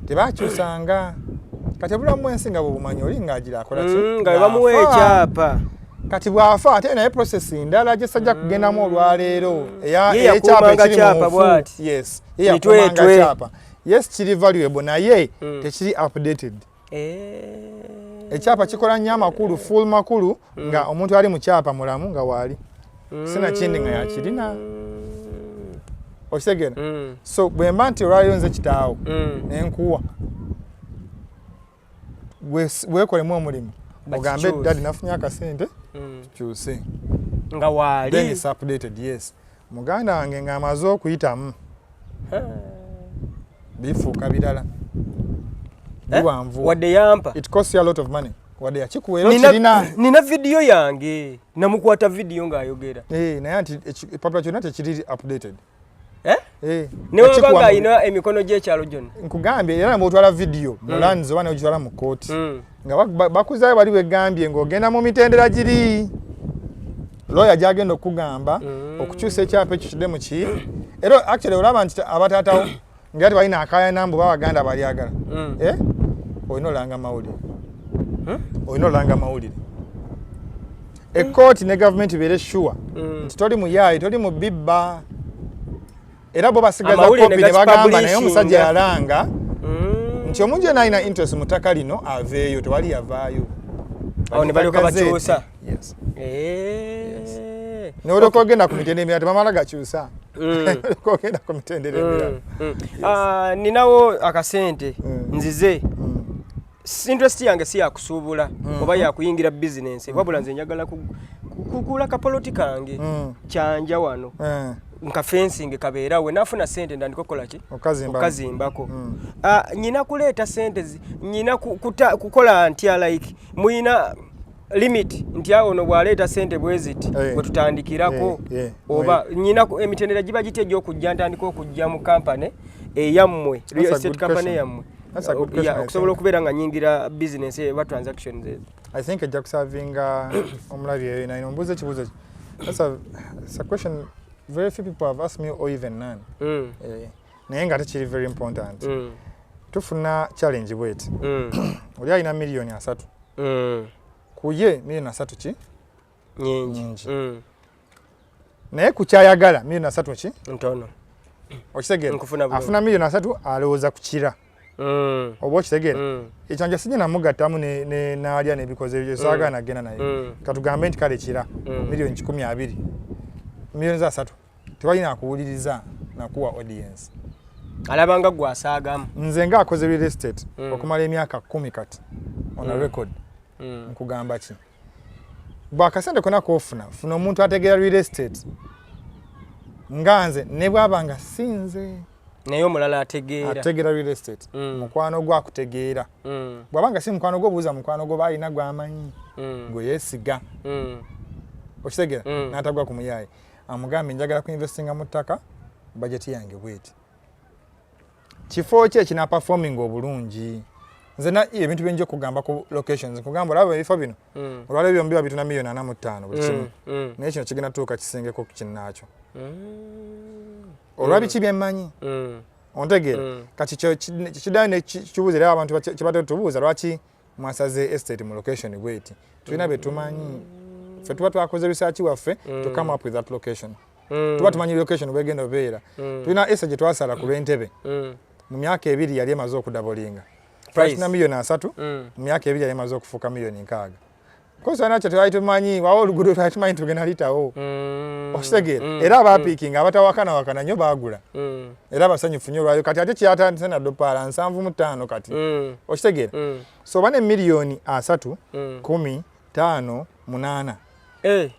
tebakyusanga. Kati obulamu bw'ensi nga bwebumanyi, oli ng'agira akola ki? Nga bwe bamuwa Ng'afa. ekyapa. Kati bw'afa ate naye process ndala gye sajja kugendamu olwaleero Ye ey'ekyapa yakuumanga ekiri mu kyapa nfu. bw'ati. Yes, ye yakuumanga Mitwetwe. kyapa. Yes, kiri valuable, naye tekiri updated. Ekyapa kikola nnyo amakulu, full makulu, nga omuntu ali mu kyapa mulamu, nga waali, sinakindi nga yakirina. Okitegeera? So bwe mba nti olwaleero nze kitaawo nenkuwa, weekolemu omulimu ogambe, Bakikyuse. "Daddy, nafunye akasente, tukyuse." Nga waali. Then it's updated. Yes, muganda wange ng'amaze okuyitamu, bifuuka birala, Eh? biwanvuwa. Wadde yampa. It costs you a lot of money wadde yakikuwa, era okirina. Nina vidiyo yange, namukwata vidiyo ng'ayogera. Eh, naye nti ekipapula kyonna tekiri updated. Eh? Eh, Newaba yakikuwa ng'alina emikono gy'ekyalo gyonna. Nkugambye, era bw'otwala vidiyo mu lands oba n'ogitwala mu kooti, nga bakuzaayo bali wegambye ng'ogenda mu mitendera giri lawyer gyagenda okugamba okukyusa ekyapa ekyo kidde mu ki. Era actually olaba nti abataatawo nga tebalina akayana mbu babaganda balyagala. Eh? Olina olanga mawulire, olina olanga mawulire, ekkooti ne gavumenti beere sure nti toli muyaayi, toli mu bibba, era bo basigaza Amawulire kopi ne ne bagamba naye gakipublishinga. omusajja yalanga nti omuntu yenna alina interest mu ttaka lino aveeyo, tewali yavaayo. Awo ne balyoka Bagita bakyusa. gazette. Yes. Eh. Nolyoka ogenda ku mitendera emirala, tebamala gakyusa. Olyoka ogenda ku mitendera emirala. Ah, ninawo akasente, nzize, interest yange si yakusuubula oba yakuyingira bizinensi, wabula nze njagala kugula kapoloti kange Kyanja wano, nka fencing kabeerawe, nafuna sente ndandika okukola ki? Okazimbamu. Okazimbako. Ah, nyina kuleeta sente nyina kukola ntya? Like muyina limit nti awo ono bw'aleeta sente bwe ziti bwe tutandikirako, oba nyina emitendera giba gitya egy'okujja ntandika okujja mu kampany eyammwe, real That's a estate good company question. yammwe? That's a good question, I okusobola think. okubeera nga nyingira business oba transactions ezo. I think ejja kuservinga omulabi eyo naye ombuuza ekibuuzo ki. It's a question very few people have asked me or even none. Eh, naye nga tekiri very important. Tufuna challenge bweti: oli alina 30 million, ku ye 30 million ki? Nyingi. Nyingi. Naye ku kyayagala 30 million ki? Ntono. Okitegeera? Nkufuna bulungi. Afuna 30 million, alowooza ku kira. Oba okitegeera? Ekyanja sijja namugattamu n'alya n'ebikoze ebyo, saagala nagenda naye. Katugambe nti kale kira 120 million, 30 million. Tebalina akuwuliriza nakuwa audience. Alabanga gwasaagamu. Nze nga akoze real estate okumala emyaka 10 kati on a record, nkugamba ki, bwakasente kona kofuna, funa omuntu ategeera real estate nga nze, ne bwaba nga sinze, naye omulala ategeera, ategeera real estate, mukwano gwo akutegeera. Bw'aba nga si mukwano gwo, buuza mukwano gwo baalina gw'amanyi, gwe yeesiga. Okitegeera? N'atagwa ku muyaaye, amugambe, "Njagala kuinvestinga mu ttaka, bajeti yange bweti, kifo ki ekina performing obulungi?" Nze na ebintu byenja okugamba ku locations, nkugamba, "Olaba ebifo bino, olwaleero byombi babitunda miliyoni 45 buli kimu, naye kino kigenda tuuka kisingeko ku kinnaakyo olwa biki byemmanyi." Ontegeera? Kati kiddayo nekibuuza era abantu kyebatera tubuuza, "Lwaki mwasaze estate mu location bweti?" Tulina bye tumanyi. Ffe tuba twakoze research waffe to come up with that location. Tuba tumanyi location bwegenda obeera. Tulina estate gye twasala ku lw'Entebe, mu myaka 2 yali emaze okudoublinga. Price. Twalina miliyoni 30, mu myaka 2 yali emaze okufuuka miliyoni 60. Kosa nakyo twali tumanyi wawo oluguudo, twali tumanyi tugenda litawo. Okitegeera? Era abapickinga abatawakanawakana nnyo baagula, era basanyufu nnyo olwayo. Kati ate kyatandise naddopaala 75 kati. Okitegeera? So oba ne miliyoni 30, 10, 5, 8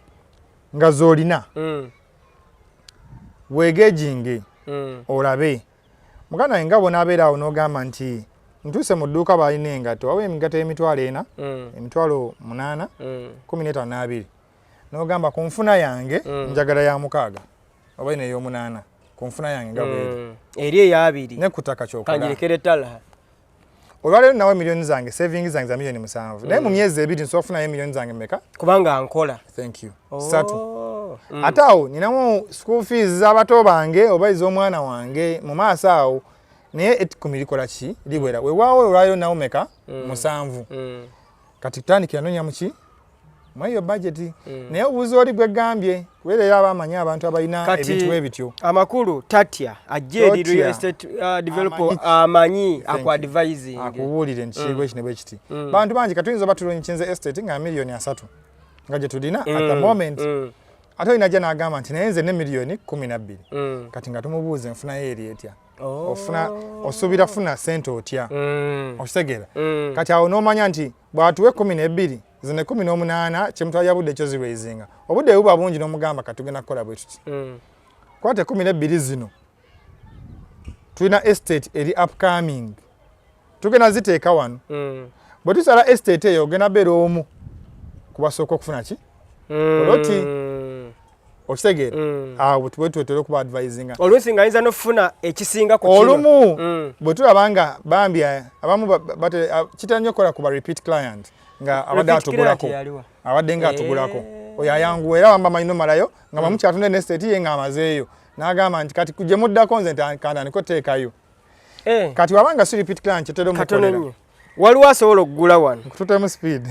nga z'olina, weegejinge, olabe muganda wange nga bw'onaabeera awo n'ogamba nti ntuuse mu dduuka, balina engatto, wawa emigatto e4,000, 8,000, 15 n'abiri, n'ogamba ku nfuna yange njagala ya mukaaga oba ino ey'omunaana ku nfuna yange nga bweri. Eri eyabiri. Ne ku ttaka kyokola. Kangirekere Talha. Olwaleero nawe miliyoni zange, saving zange za miliyoni 7, naye mu myezi 2 nsobola kufunayo miliyoni zange meka? Kubanga nkola. Thank you. 3. Oh. Ate awo ninamu school fees z'abato bange oba ez'omwana wange mu maaso awo, naye ekkumi likola ki? Liwera. Weewaawo olwaleero nawo meka? 7. Kati tutandikira nonya muki mweyo budget, naye obuuza oli gwegambye, kubeera era abamanyi abantu abalina Kati ebintu bwe bityo. Amakulu tatya, ajja eri Totya. real estate developer Amanyi. Amanyi Thank you. aku advising. Akubuulire nti kiri bweki ne bwe kiti. Bantu bangi katuyinza oba tulaunchinze estate nga miliyoni 30 nga gye tulina at the moment, ate olina ajja n'agamba nti naye nze ne miliyoni 12. Kati nga tumubuuza enfunayo eri etya? Oh. Ofuna, osuubira funa sente otya? Okitegeera? Kati awo n'omanya nti bw'atuwa 12, zino 18 kyemutwalira budde ekyo ziraisinga, obudde buba bungi, n'omugamba kati tugenda kukola bwe tuti. Kwata 12 zino, tulina estate eri upcoming, tugenda ziteeka wano. Bwe tusala estate eyo, ogenda beera omu kubasooka okufuna ki? Poloti. Okitegeera? Awo bwe twetera okuba advisinga. Oluusi nga ayinza n'okufuna ekisinga ku kino. Olumu bwe tulaba nga bambi abamu kitera nnyo okukola ku ba repeat client nga abadde Repeat client atugulako, yaliwa? abadde nga atugulako. Oyo ayanguwa, era wamba manyi nomalayo nga bamukyatunda nestate ye ng'amazeeyo, n'agamba nti kati gye muddako nze kantandike oteekayo. Kati wabanga si repeat client, kyetera Katono omukolera. nnyo, waliwo asobola okugula wano. Nkututemu speed.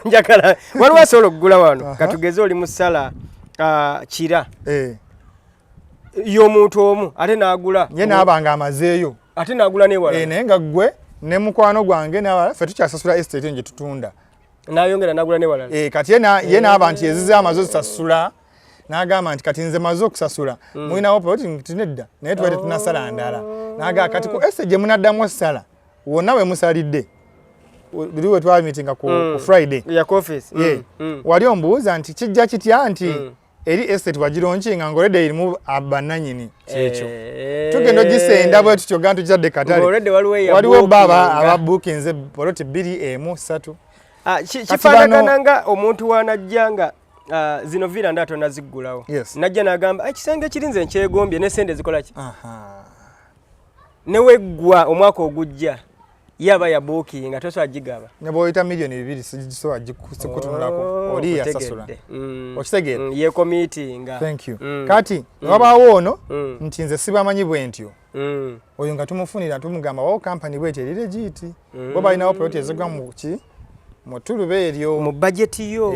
Njagala waliwo asobola okugula wano, katugeze oli mu ssala kira y'omuntu omu, ate n'agula Ye n'aba nga amazeeyo. Ate n'agula newala. Naye nga ggwe ne mukwano gwange n'abalala ffe tukyasasula estate gye tutunda. N'ayongera n'agula newalala. Kati ye n'aba nti ezize amaze ozisasula, n'agamba nti kati nze maze okusasula, mulinawo poloti? Nti nedda, naye tubadde tunasala ndala. N'agamba kati ku estate gye munaddamu osala wonna we musalidde, luli we twamitinga ku Friday ya office. Ye wali ombuuza nti kijja kitya nti eri estate wagilaunchinga ng'olredde erimu bannannyini. Kyekyo, tugenda ogisenda bwe tutyo ga ntugitadde katale. Ng'already waliwo eya Waliwo ba bookinga. Ababookinze poloti bbiri, emu, ssatu. Kati Kifaanagana bano nga omuntu wanajja nga zino villa nda tonaziggulawo. Najja n'agamba ekisenge kiri nze nkyegombye ne sente zikola ki? Neweggwa omwaka ogujja, ye aba yabookinga, tosobola gigaba. Ne bw'oyita miliyoni 2 sigisobola sikutunulako. Oh, Oli yasasula. nkutegedde. Okitegeera? Yeecommittinga. Thank you. Kati wabaawo ono nti nze sibamanyi bwe ntyo. Oyo nga tumufunira, tumugamba wawo kampani bweti eri legit, bo balinawo poloti ezigwa mu ki, mu ttuluba eryo, mu bajeti yo.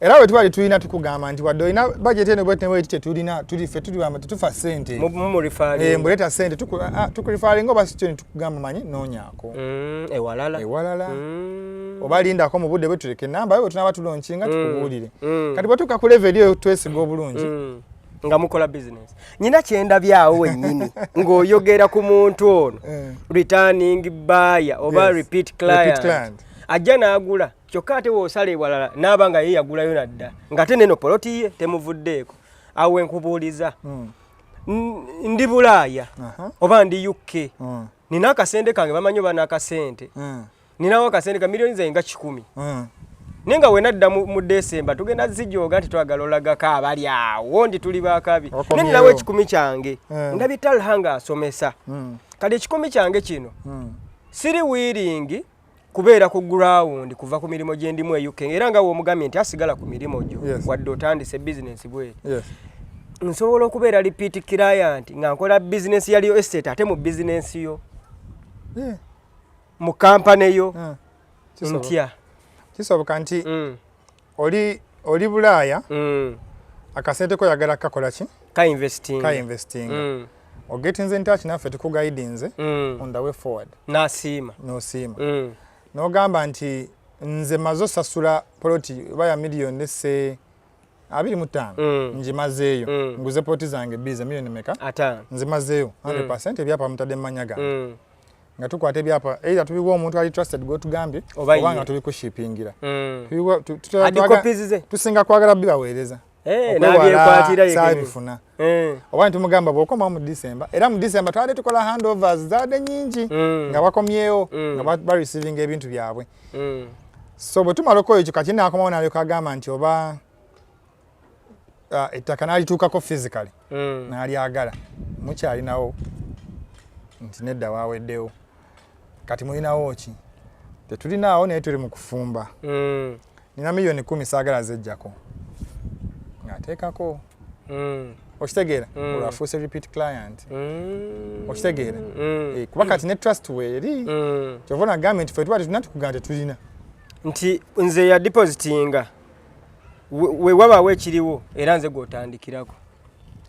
Era bwe tubali tulina tukugamba nti wadde olina bajeti eno bweti ne bweti, tetulina, tuli ffe tuli bamba tetufa ssente. Mumureferringa. Mbuleeta ssente, tukureferringa, oba sikyo ne tukugamba manyi noonyaako Ewalala. Ewalala. Oba lindako mu budde bwe tuleka enamba yo, bwe tunaaba tulaunchinga tukubuulire. Kati bwe tuuka ku level eyo twesiga obulungi. Nga mukola business. Nyina kyendabyawo wennyini ng'oyogera ku muntu ono, returning buyer oba repeat client. Repeat client. Ajja n'agula, kyokka ate w'osala ewalala n'aba nga ye yagulayo nadda, ng'ate neno poloti ye temuvuddeeko. Awo wenkubuuliza, ndi Bulaaya oba ndi UK, nina akasente kange, bamanyi oba n'akasente, ninawo akasente ka miliyoni zange nga 100, naye nga wenadda mu Desemba tugenda zijooga nti twagala olagako abali awo nti tuli bakabi, naye ninawo 100 kyange, ndabye Talha nga asomesa, kati 100 kyange kino siri willing kubeera ku ground kuva ku mirimu gye ndimu e UK, era nga w'omugambye nti asigala ku mirimu gyo, wadde otandise bizinensi bweti, nsobola okubeera repeat client nga nkola bizinensi ya real estate ate mu bizinensi yo, mu kampane yo? Ntya? Kisoboka nti oli Bulaaya, akasente ko yagala kakola ki? Ka investing. Ka investing. Ogetinze in touch naffe, tukuguidinze on the way forward. Nasiima. Nosiima, n'ogamba nti nze maze osasula poloti oba ya miliyoni ese 25, ngimazeeyo, nguze poloti zange bbiri za miliyoni meka? 50. Nzimazeeyo 100%, ebyapa mutadde mu mannya gange, nga tukwata ebyapa either tubiwa omuntu ali trusted gwotugambye oba nga tubikushipingira. Tusinga kwagala bibaweereza saabifuna, oba nitumugamba bw'okomawo mu December. Era mu December twabadde tukola handovers, zaadde nyingi, nga bakomyewo nga bareceivinga ebintu byabwe. So bwe tumala okukola ekyo, kati naakomawo nalyoka agamba nti oba ettaka n'alituukako physically, n'alyagala, mukyalinawo? Nti nedda, waaweddewo. Kati mulinawo ki? Tetulinaawo, naye tuli mu kufumba. Nina miliyoni 10, saagala zejjako, ng'ateekako. Okitegeera? Olwo afuuse repeat client. Okitegeera? Eh, kuba kati ne trust weeri. Kyova nagambye nti fe tuba tetulina, tukugamba tetulina. Nti nze ya depositinga, we wabaawo ekiriwo, era nze gw'otandikirako.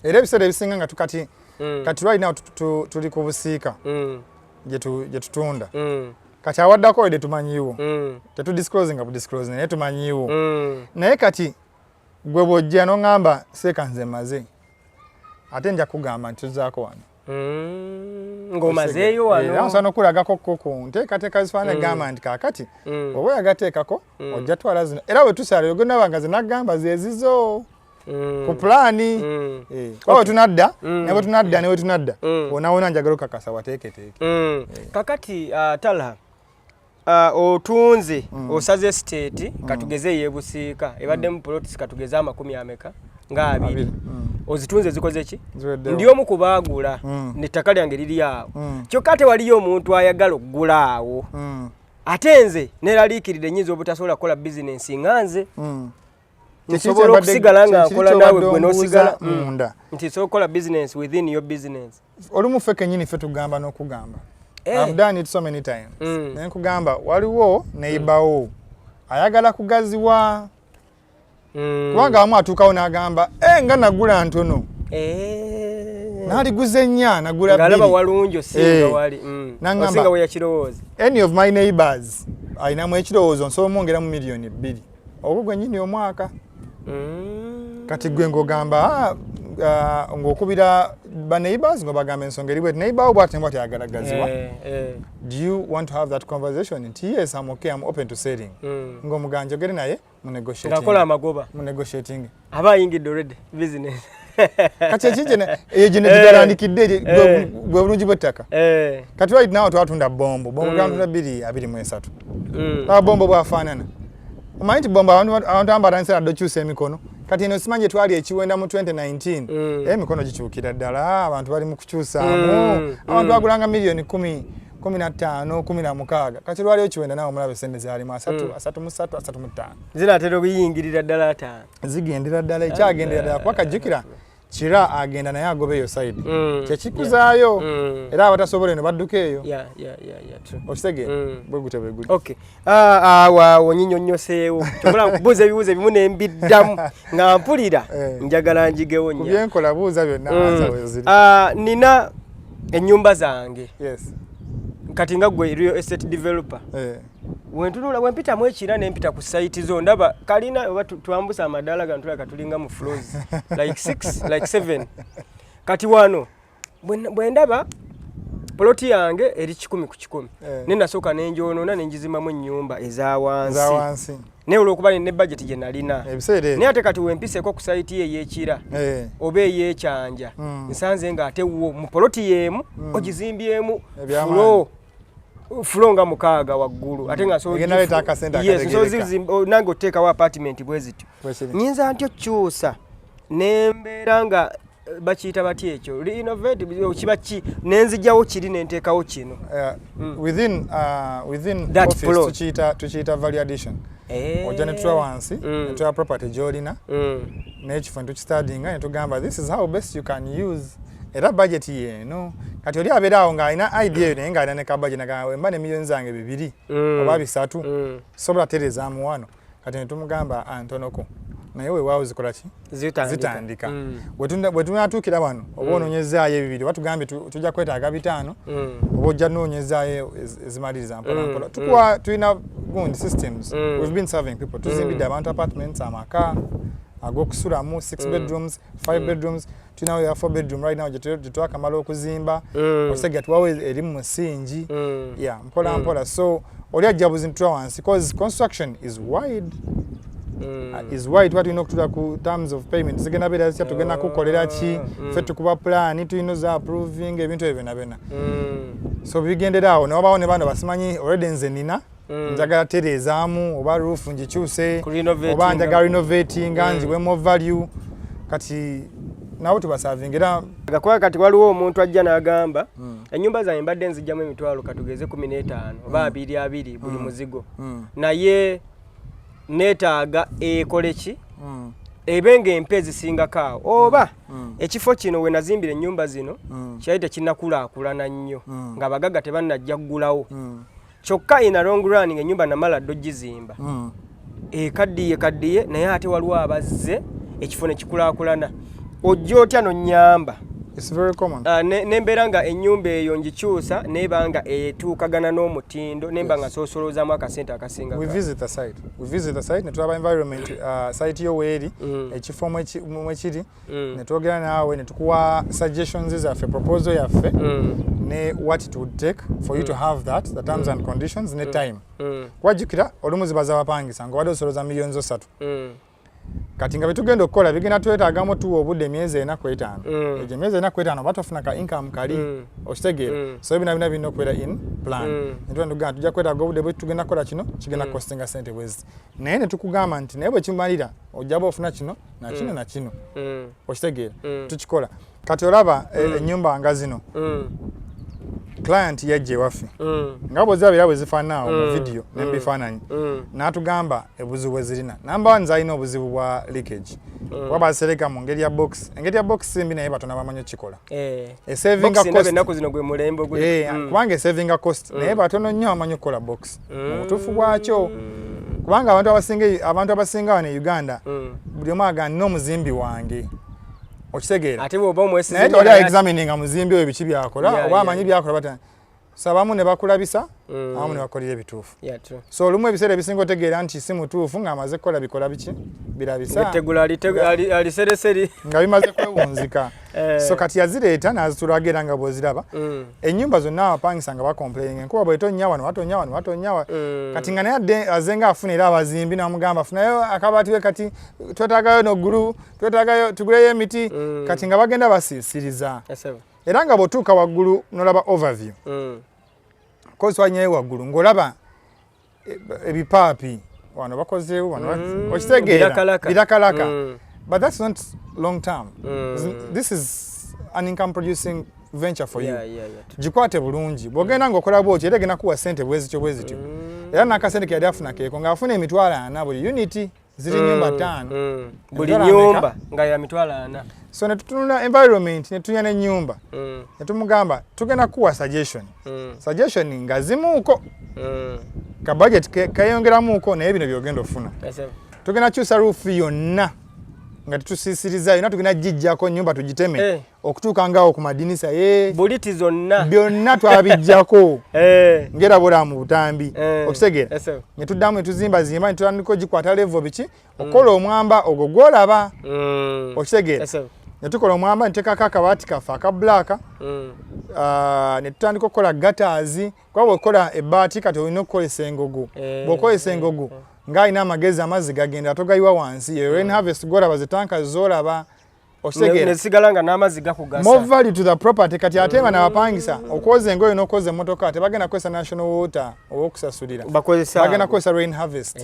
Era ebiseera ebisinga nga tukati, kati right now tuli ku Busiika gye tutunda. Kati awaddako wedde tumanyiwo, tetudisclosinga budisclosing, naye tumanyiwo. Naye kati gwe bw'ojja n'oŋŋamba seeka nze maze, ate nja kugamba nti tuzaako wano. Ng'omazeeyo Era wano. Nsobola n'okulagako ko ku nteekateeka zifaanana, egamba nti kaakati oba oyagateekako, ojja twala zino, era bwe tusala ogonaba nga zenagamba zezizo ku pulaani. Eh, kuba bwe tunadda ne bwe tunadda ne bwe tunadda, wonna wonna njagala okakasa wateeketeeke. Kakati Talha, otunze, osaze estate, katugeze ey'ebusiika ebaddemu plots katugeze amakumi ameka nga abiri. Abiri. Ozitunze, zikoze ki? Ziweddewo. Ndi omu ku baagula, nettaka lyange liri awo, kyokka ate waliyo omuntu ayagala okugula awo, ate nze neraliikiridde nyinza obutasobola kukola bizinensi nga nze nsobola okusigala nga nkola naawe, gwe n'osigala munda. Nti nsobola okukola business within your business. Olumu ffe kennyini ffe tugamba n'okugamba. Eh. I've done it so many times. Naye nkugamba waliwo neighbor ayagala kugaziwa, kubanga abamu atuukawo n'agamba, "Eh, nga nagula ntono, n'aliguza ennya, nagula Ng'alaba bbiri." walungi osinga Eh. wali. N'angamba, Osinga we yakirowooza. Any of my neighbors alinamu ekirowoozo, nsobola omwongeramu miliyoni 2 ogwo gwennyini omwaka. Kati gwe ng'ogamba, "Ah, ah," ng'okubira ba neighbors ng'obagamba ensonga eri bweti, neighbor wo bwati bwati ayagala gaziwa. Do you want to have that conversation? Nti yes, I'm okay, I'm open to selling. Ng'omuganja ogere naye mu negotiating. Ng'akola amagoba. Mu negotiating. Aba ayingidde already business. Kati ekijene eyo gye gigalandikidde bwe bulungi bw'ettaka. Kati right now twatunda Bombo. Bombo twatunda 2023. Aba Bombo bwafaanana, omanyi nti Bombo abantu abamu batandise nadde okyusa emikono. Kati eno simanyi gye twali ekiwenda mu 2019. Emikono gikyukira ddala, abantu bali mu kukyusaamu. Abantu bagulanga miliyoni 10, 15, 16. Kati lwali ekiwenda naawe omulaba esente zaalimu 30, 33, 35. Zinaatera okuyingirira ddala 50. Zigendera ddala, ekyagendera ddala, kuba kajjukira kira agenda naye agoba eyo side, kyekikuzaayo. Era abatasobola eno badduka eyo. Yeah, true. Okitegeera? Bwe gutyo bwe guli. Okay. Ah, awo awo nyinyonnyoseewo. Kyobola nkubuuza ebibuuzo ebimu ne mbiddamu nga mpulira njagala njigewo Ku nnyo. byenkola buuza byonna, answer we ziri. Ah, nina ennyumba zange. Yes. Kati nga gwe real estate developer, Wentunula, wempitamu ekira nempita ku site zo, ndaba kalina oba twambusa amadaala gano, tulabika tulinga mu floors like 6, like 7. Kati wano bwe ndaba poloti yange eri 100 ku 100, ne nasooka nenjonoona nengizimamu ennyumba eza wansi, za wansi, naye olwokuba ne budget gye nalina. Ebiseera Naye ate kati wempiseeko ku site ye ey'ekira oba ey'ekyanja, nsanze ng'ate wo mu poloti y'emu ogizimbyemu Ebyamaanyi. Floor nga 6 waggulu, ate nga Egenda leeta akasente akategeereka. Nange oteekawo apartment bwe zityo. Bwekiri. Nyinza ntyo kyusa nembeera nga bakiyita batya ekyo, renovate, kiba ki, nenzijjawo kiri nenteekawo kino? Within That office plot. tukiyita value addition. Ojja ne tutula wansi, ne tulaba property gy'olina n'ekifo, ne tukistadinga, ne tugamba, "This is how best you can use," era budget yeeno. Kati oli abeera awo ng'alina idea eyo, naye ng'alina ne ka budget, nagamba, "Wemba ne miliyoni zange 2 oba 3, sobola tereezaamu wano." Kati ne tumugamba, "Ah, ntonoko, naye weewaawo zikola ki?" Zitandika. Zitandika. Bwe tunatuukira wano, oba onoonyezaayo ebibiri, oba tugambye tujja kwetaaga 5, oba ojja noonyezaayo ezimaliriza mpola mpola. Tukuwa, tulina gundi systems. We've been serving people, tuzimbidde abantu apartments, amaka ag'okusulamu, 6 bedrooms, 5 bedrooms. Tulinawo ya 4 bedroom right now gye twakamala okuzimba. Osega tuwawo eri mu musingi. Yeah, mpola mpola. So oli ajja buzintula wansi cause construction is wide. Is wide. Tuba tulina okutula ku terms of payment, zigenda beera zitya, tugenda kukolera ki? Ffe tukuba plan, tulina oza approving ebintu ebyo byonna byonna. So bigendera awo, newabawo ne bano basimanyi already, nze nina njagala tereezaamu oba roof ngikyuse, Ku renovating. oba njagala renovatinga, nziwemu value. Kati nabo tubasavinga era. Kuba kati waliwo omuntu ajja n'agamba, "Ennyumba zange mbadde nzijjamu emitwalo katugeze 15 oba 20 20 buli muzigo, naye neetaaga ekole ki, ebe ng'empa ezisingako awo, oba ekifo kino we nazimbira ennyumba zino kyali tekinnakulaakulana nnyo, ng'abagagga tebannajja ggulawo. Kyokka in a long run ng'ennyumba namala dda ogizimba, ekaddiye kaddiye, naye ate waliwo abazze, ekifo ne kikulaakulana. Ojja otya n'onnyamba?" It's very common. Nembeera nga ennyumba eyo ngikyusa, neba nga etuukagana n'omutindo, nemba nga soosolozaamu akasente akasinga. We visit the site, we visit the site, ne tulaba environment, site yo weeri, ekifo mwekiri, ne twogera naawe, ne tukuwa suggestions zaffe, proposal yaffe, ne what it would take for you to have that, the terms and conditions ne time. Wajjukira olumu ziba zabapangisa, nga obadde osoloza miliyoni zo 3, kati nga betugenda okukola bigenda twetaagamu tuwa obudde emyezi 4 ku 5. Egyo emyezi 4 ku 5 oba tofuna ka income kali, okitegeera? So bina bina birina okubeera in plan. Netugenda tugamba, tujja kwetaaga obudde bwe, tugenda kukola kino, kigenda costinga sente bwezi, naye ne tukugamba nti naye bwe kimalira ojja ba ofuna kino na kino na kino. Okitegeera? Tukikola. Kati olaba ennyumba nga zino, client yajja ewaffe, nga bwoziraba era bwe zifaanana mu video ne mu bifaananyi, n'atugamba obuzibu bwe zirina. Number one, zalina obuzibu bwa leakage, kuba basereka mu ngeri ya box. Engeri ya box si mbi, naye batono bamanyi okukikola. Esavinga Box ndaba cost. Ennaku zino gwe mulembe oguli. Kubanga esavinga cost, naye batono nnyo abamanyi okukola box mu butuufu bwakyo, kubanga abantu abasinga wano e Uganda, buli omu agamba, "Nina omuzimbi wange," okitegeera? Ate bw'oba omwesize Naye nnyo tewali examininga muzimbi oyo biki byakola, oba amanyi byakola bata. So abamu ne bakulabisa, abamu ne bakolera ebituufu. Yeah, true. So olumu ebiseera ebisinga otegeera nti si mutuufu ng'amaze kukola bikola biki birabisa. Ng'ettegula alisereseri. Nga bimaze kwewunzika. So kati yazireeta n'azitulaga, era nga bw'oziraba, ennyumba zonna abapangisa nga bacomplaininga, enkuba bwetonya wano watonya, wano watonya Kati nga naye adde aze nga afuna era abazimbi, n'amugamba, "Funayo akabaati we, kati twetaagayo noggulu, twetaagayo tuguleyo emiti." Kati nga bagenda basiisiriza. Yes, sir. Era nga bw'otuuka waggulu n'olaba overview, kozi twanyayo waggulu ng'olaba ebipaapi wano bakozeewo wano, okitegeera? Birakalaka. Birakalaka. But that's not long term. This is an income producing venture for you. Gikwate bulungi. Bw'ogenda ng'okola bwotyo, era egenda kuwa ssente bwezityo bwezityo. Era n'akasente ke yali afuna keeko, ng'afuna 400,000 buli unit, ziri nyumba 5. Buli Emitwalo nyumba ameka? Nga ya 400,000. So ne tutunula environment, ne tunya n'ennyumba, ne tumugamba, "Tugenda kuwa suggestion, suggestion nga zimuuko, ka budget keyongeramuuko, naye bino byogenda ofuna." Yes, sir. Tugenda kyusa roof yonna. Nga tetusiisiriza yonna, tugenda gijjako nyumba tugiteme okutuuka ngaawo ku madinisa ye. Buliti zonna. Byonna twabijjako ngera bwolaba mu butambi. Okitegeera? Yes, sir. Ne tuddamu ne tuzimbazimba, ne tutandika ogikwata level, biki, okukola omwamba ogwo gwolaba. Okitegeera? Yes, sir. Ne tukola omwamba, ne tuteekako akabaati kaffe aka black. Ne tutandika okukola gutters, kuba bw'okola ebbaati kati olina okukozesa engogo. Bw'okozesa engogo ng'alina amagezi, amazzi gagenda togayiwa wansi. Eyo rain harvest gwolaba, ze tanka z'olaba. Okitegeera? Nesigala nga n'amazzi gakugasa. More value to the property. Kati ate bano abapangisa, okwoza engoye n'okwoza emmotoka, tebagenda kukozesa national water ow'okusasulira. Bakozesa Bagenda kukozesa rain harvest.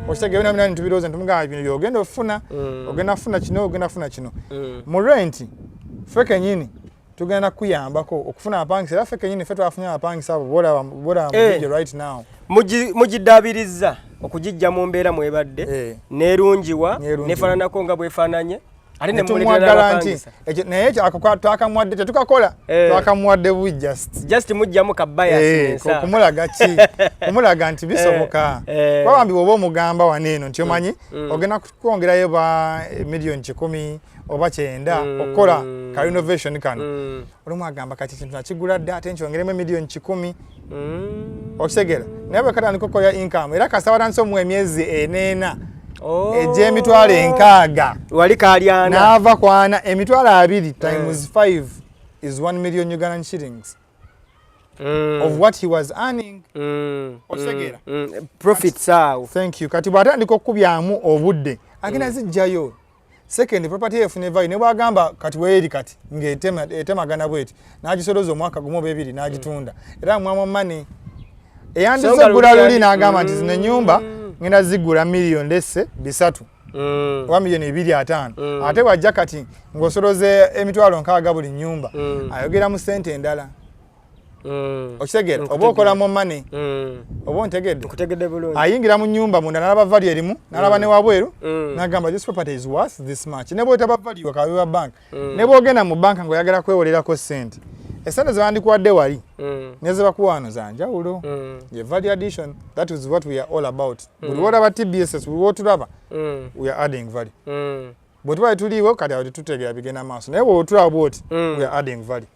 Okitegeera? Byonna byonna ntubirowooza, ntumugamba bino byogenda okufuna, ogenda kufuna kino, ogenda kufuna kino. Mu rent ffe kenyini tugenda kuyambako okufuna abapangisa, era ffe kenyini ffe twafunye abapangisa abo bolaba mu video right now. Mugiddaabiriza okugijja mu mbeera mwebadde nerungiwa, Nerungiwa. nefaananako nga bwefaananye, ate Ne tumuwa nemuleetera guarantee. n'abapangisa. Ekyo naye ekyo ako twakamuwadde, tetukakola. Twakamuwadde bu just Just mujjamu ka bias n'ensa. Kumulaga ki? Kumulaga nti bisoboka. Kuba bambi bw'oba omugamba wano eno nti omanyi ogenda kwongerayo ba 100,000,000 oba 90 okukola ka renovation kano, olumu agamba kati kintu nakigula dda, ate nkyongeremu 100,000,000. Okitegeera? Naye bwe katandika okukola income, era kasita watandise omuwa emyezi eneena egy'emitwalo 60, Wali kalyana. N'ava kwana 20,000 times 5 is 1 million Ugandan shillings of what he was earning. Okitegeera? Profits awo. Thank you. Kati bw'atandika okukubyamu obudde, agenda zijjayo. Second, property efuna value. Ne bwagamba kati weeri kati ng'etemagana bweti, n'agisoloza omwaka gumu oba ebiri n'agitunda, era mwamu money eyandize So nga gula luli luli n'agamba nti zino ennyumba ngenda zigula miliyoni lese 300 oba 250,000,000. Ate wajja kati ng'osoloza 60,000 buli nnyumba, ayogera mu ssente endala. Okitegeera? Oba okola mu money. Oba ontegedde? Nkutegedde bulungi. Ayingira mu nyumba munda n'alaba value erimu, n'alaba ne wabweru, n'agamba this property is worth this much. Ne bw'otaba value kabe wa bank, ne bw'ogenda mu banka ng'oyagala kwewolerako ssente, essente ze bandikuwadde wali ne ze bakuwa wano za njawulo. Ye value addition, that is what we are all about. Buli lw'olaba TBSS, buli lw'otulaba, we are adding value. Bwe tuba tetuliiwo kati awo tetutegeera bigenda maaso, naye bw'otulaba bw'oti, we are adding value.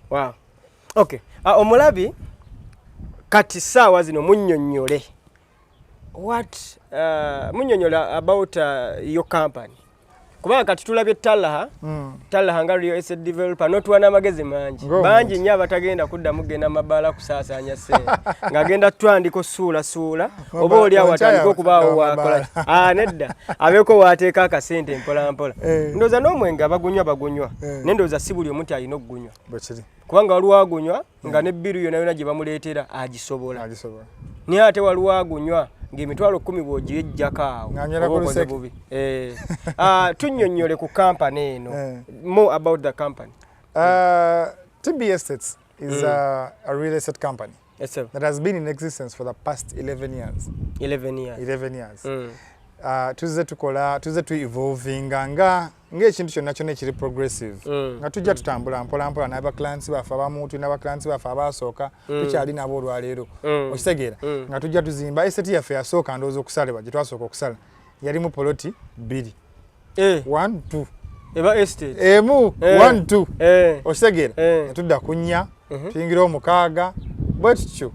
Wow. Okay. Omulabi kati saawa zino munnyonnyole what munnyonnyola about your company, kubanga kati tulabye Talaha. Talaha nga real estate developer notuwa n'amagezi mangi. Ng'omuntu. Bangi nnyo abatagenda kuddamu genda mabaala kusaasaanya ssente, ng'agenda tutandika osuulasuula oba oli awo Onkyaya atandika okubaawo amabaala. wakola. Nedda, abeeko waateeka akasente mpola mpola. Ndowooza n'omwenge abagunywa bagunywa, naye ndowooza si buli omu alina okugunywa, Bwe kiri. Kubanga waliwo agunywa nga ne bill yonna yonna gye bamuleetera agisobola, Agisobola. Naye ate waliwo agunywa ng'emitwalo 10 bw'ogiyejjako awo Ng'anywera oba ku okoze luseke. bubi. Tunnyonnyole ku kampani eno. More about the company. TB Estates is a real estate company Yes, sir. that has been in existence for the past 11 years. 11 years. 11 years. Mm. Tuzze tukola, tuzze tu evolvinga nga ng'ekintu kyonna kyonna ekiri progressive, nga tujja tutambula mpola mpola n'aba clients baffe abamu. Tulina aba clients baffe abaasooka, tukyali nabo olwaleero. Okitegeera? Nga tujja tuzimba. Estate yaffe yasooka, ndowooza okusalibwa gye twasooka okusala, yalimu poloti bbiri. One, two. Eba estate. Emu. One, two. Okitegeera? Eh. Ne tudda ku nnya, tuyingira omukaaga, bwe tutyo.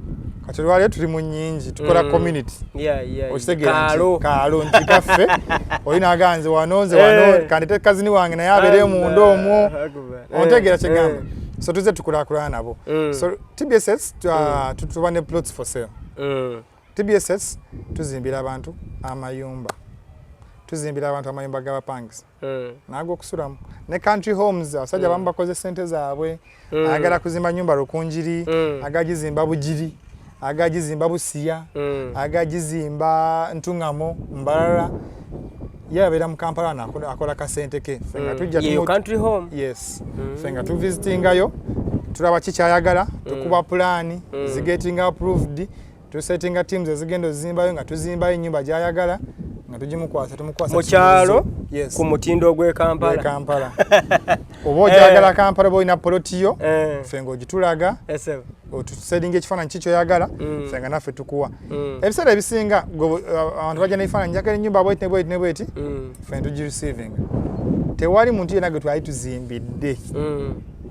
Kati olwaleero tuli mu nnyingi, tukola community. Okitegeera nti Kaalo. Kaalo nti kaffe oli naga nze wano, nze wano, kandete kazini wange naye abeere munda omwo. Akbar. Ontegeera kyegamba? So tuzze tukulaakulana nabo. So TBSS tuba ne plots for sale. TBSS tuzimbira abantu amayumba, tuzimbira abantu amayumba g'abapangisa n'ag'okusulamu ne country homes. Abasajja abamu bakoze sente zaabwe, ayagala kuzimba nyumba Rukungiri, agagizimba Bugiri, agagizimba Busiya, agagizimba Ntungamo, Mbarara. Ye abeera mu Kampala wano, akola kasente ke. Ffe nga tujja Yeyo country home. Yes, ffe nga tuvisitingayo, tulaba ki kyayagala, tukuba pulaani, zigetinga approved, tusetinga teams ezigenda ozimbayo, nga tuzimbayo ennyumba gyayagala. Nga tugimukwasa, tumukwasa mu kyalo. Yes. Ku mutindo ogw'e Kampala. Kampala, oba ogyagala Kampala, oba olina poloti yo, Eh. ffe ng'ogitulaga, Ese. otusetinga ekifaananyi ki kyoyagala, ffe nga naffe tukuwa. Ebiseera ebisinga abantu bajja n'ebifaananyi, njagala ennyumba bweti ne bweti ne bweti, ffe ntugireceiving. Tewali muntu yenna gwe twali tuzimbidde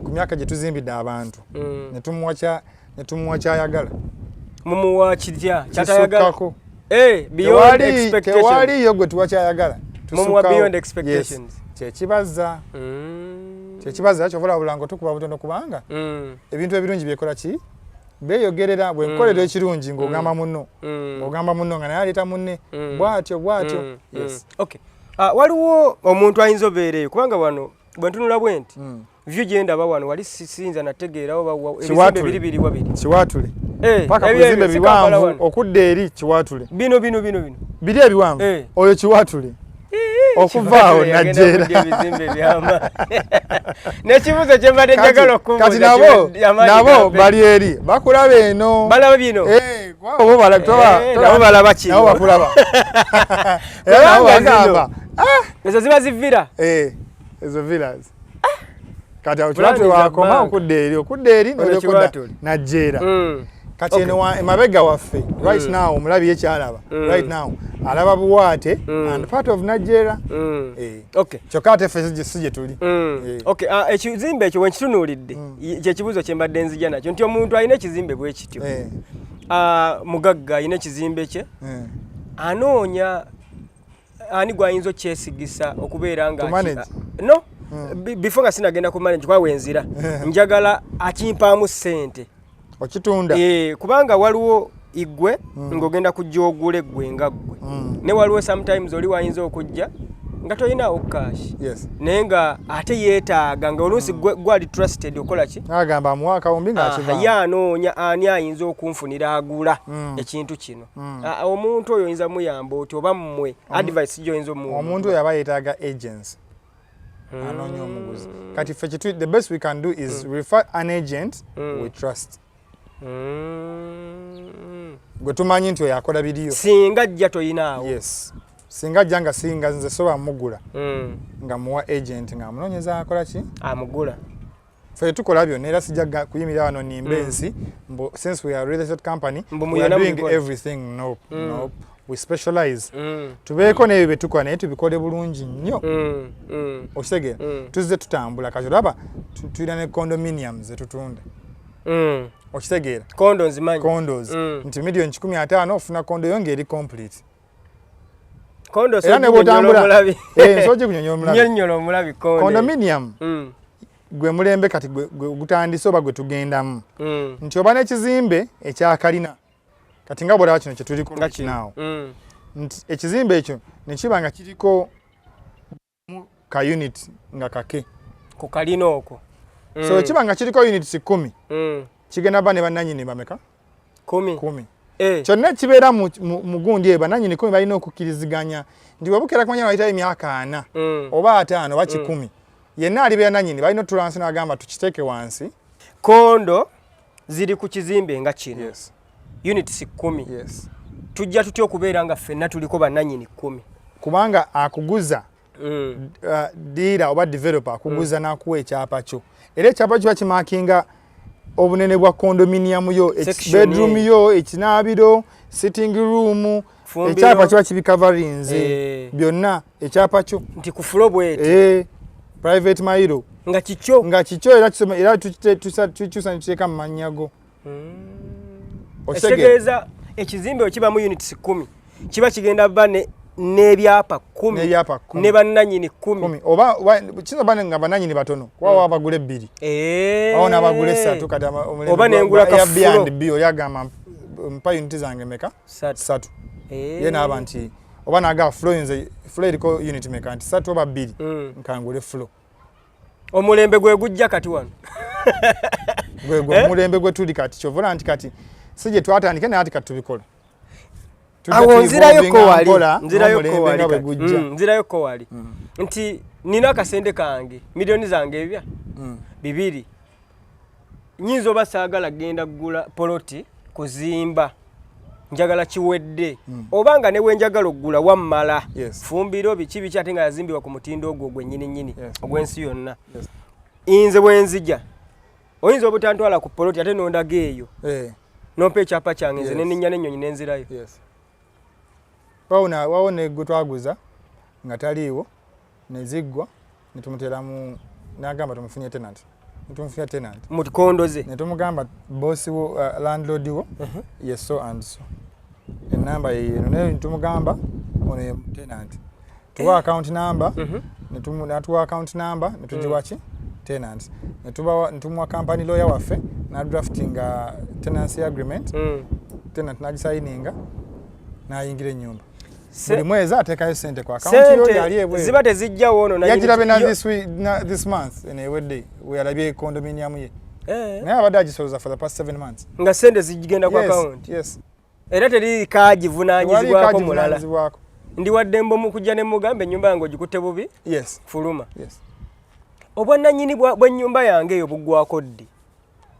ku myaka gye tuzimbidde abantu ne tumuwa kyayagala. Mumuwa kitya kyatayagala? Kisukkako. Eh, beyond expectation. Tewaliyo gwe tuwa kyayagala. Mumuwa Tusukkawo. beyond expectations. Yes. Kyekibazza, kyekibazza. Kyova olaba bulango tukuba butono, kubanga ebintu ebirungi byekola ki, beeyogerera. Bwenkolera ekirungi ng'ogamba munno, ng'ogamba munno, nga naye aleeta munne, bw'atyo bw'atyo. Yes. Okay. Ah, waliwo omuntu ayinza obeera eyo, kubanga wano bwe ntunula bwe nti view gye ndaba wano wali siyinza nategeerawo ebizimbe Kiwatule. biri biri wabiri. Kiwatule. Eh, paka ku ebyo bizimbe ebyo, si Kampala biwanvu wano. okudda eri Kiwatule. Bino bino bino bino. Biri ebiwanvu. Eh. Oyo Kiwatule, okuva awo Kiwatule yagenda najjeera. kudya ebizimbe by'amaanyi. N'ekibuuzo kye mbadde njagala okubuuza Kati nabo amaanyi nabo gampe. bali eri bakulaba eno. Balaba bino. Eh, kuba bo Eh, nabo balaba kino. Nabo bakulaba era nabo Kubanga zino. bagamba, "Ah, Ezo ziba zivira. Eh, ezo villas." Kati awo Plan Kiwatule is a wakoma bank. okudda eri, okudda eri Ono nolyoka Kiwatule. najjeera. Kati eno emabega waffe right now, omulabi ye kyalaba right now, alaba Buwaate and part of Najjeera. Eh. Okay. Kyokka ate ffe si gye tuli. Eh. Okay, ah, ekizimbe ekyo wenkitunuulidde, kyekibuuzo kye mbadde nzija nakyo, nti omuntu alina ekizimbe bwe kityo, ah, mugagga alina ekizimbe kye, anoonya ani gwayinza okyesigisa okubeera nga To manage? No, before nga sinagenda ku manage, kwawe nzira njagala akimpaamu ssente. Okitunda. Eh, kubanga waliwo igwe ng'ogenda kujja ogule ggwe nga ggwe, ne waliwo sometimes oli wayinza okujja nga tolinaawo cash, naye nga ate yeetaaga nga oluusi gwali trusted okola ki. Agamba amuwa akawumbi Aha, ye ng'akiva. anoonya ani ayinza okunfunira agula ekintu kino. Ah, omuntu oyo oyinza muyamba oti, oba mmwe advice gyoyinza omuwa? Omuntu oyo aba yeetaaga agency, anoonya omuguzi. Kati ffe the best we can do is refer an agent we trust, gwe tumanyi nti oyo akola biriyo. Singa ajja toyinaawo. Yes, singa ajja nga singa nze soba mugula, nga muwa agent ng'amunoonyeza akola ki. Amugula. Ffe tukola byonna, era sijja kuyimirira wano nimba ensi mbu since we are a real estate company, Mbu we are muyena doing mubikola. everything. No, no, we specialize. Tubeeko n'ebyo bye tukola, naye tubikole bulungi nnyo. Okitegeera? Tuzze tutambula. Kati olaba tulina ne condominiums zetutunda. Okitegeera? Condo nzimanyi. Condos, nti miliyoni 150 ofuna condo yo ng'eri complete. Condo. Era ne bw'otambula, eh, nsobola kunnyonnyola omulabi. Nyonnyola omulabi condo. Condominium gwe mulembe kati gwe gutandise oba gwe tugendamu, nti oba n'ekizimbe ekyakalina kati nga bwolaba kino kyetuliko Nga right kino. now, nti ekizimbe ekyo ne kiba nga kiriko mu ka unit nga kake. Ku kalina okwo. So kiba nga kiriko units 10, kigenda ba ne bannannyini bameka? 10. 10. Eh. Kyonna kibeera mu gundi eyo, bannannyini 10 balina okukkiriziganya nti bwebukera kumanya bayitayo emyaka 40 oba 50 oba 100, yenna alibeera nannyini, balina otuula wansi n'agamba tukiteeke wansi. Condo ziri ku kizimbe nga kino, units 10. Tujja tutya okubeera nga ffenna tuliko bannannyini 10? Kubanga akuguza, dealer oba developer akuguza n'akuwa ekyapa kyo, era ekyapa kiba kimarkinga obunene bwa condominium yo, Section bedroom ye. yo, ekinaabiro, sitting room. Fumbiro. Ekyapa kiba kibicoverinze byonna, ekyapa kyo. Nti ku floor bweti. Eh, private mailo. Nga kikyo. Nga kikyo, era era tukyusa nekiteeka mu mannya go. Okitegeera? Ekitegeeza ekizimbe bwe kibamu units 10, kiba kigenda ba n'ebyapa 10. N'ebyapa 10. Ne bannannyini 10. 10, oba kiyinza oba nga bannannyini batono, kuba waba bagula ebbiri, awo n'abagula esatu. Kati omulembe Oba nengula gwa ka floor. Airbnb, oli agamba mpa unit zange meka? Satu. Satu. Ye naaba nti oba naga floor, nze floor eriko unit meka? Nti satu oba bbiri, nkangule floor. Omulembe gwe gujja kati wano. Gwe gwe omulembe gwe tuli kati. Kyova nti kati si gye twatandike, naye ati kati tubikola. Tujja Awo nzirayoko tuevolvinga wali. mpola Nzirayoko n'omulembe wali nga bwe kati. gujja. Nzirayoko wali nti nina akasente kange, miliyoni zange ebya 2, nyinza oba saagala genda kugula poloti kuzimba. Njagala kiwedde, oba nga ne wenjagala oggula wammala, Yes. fumbiro, biki biki, ate nga yazimbibwa ku mutindo ogwo gwennyini nnyini Yes. ogw'ensi yonna. Yes. Nze bwenzija oyinza obutantwala ku poloti, ate nondaga eyo, nompa ekyapa kyange, nze neninnya n'ennyonyi nenzirayo. Yes. Wawo ne gwe twaguza nga taliiwo, neziggwa, netumuteramu, nagamba tumufunye tenant, netumufunye tenant. Mukondoze. Netumugamba boss wo, landlord wo ye so and so, enamba yeyeno, naye netumugamba ono ye tenant, tuwa account number. Natuwa account number, netugiwa ki tenant, netumuwa company lawyer waffe na draftinga tenancy agreement. Tenant nagisayininga, nayingira ennyumba. Buli mwezi ateekayo sente ku account yo Sente yali ebweru. Ziba tezijjawo ono nannyini Yagirabe na yo this week, na this month eno ewedde weyalabye condominium ye. Eh, Naye abadde agisoloza for the past 7 months. Nga sente zigenda ku Yes, account. Yes. Era teri kagivunaanyizibwako Tewali mulala. kagivunaanyizibwako. Ndi waddembe mu kujja ne mugamba ennyumba yange ogikutte bubi, Yes. fuluma. Yes. Obwannannyini bw'ennyumba yange eyo buggwako ddi?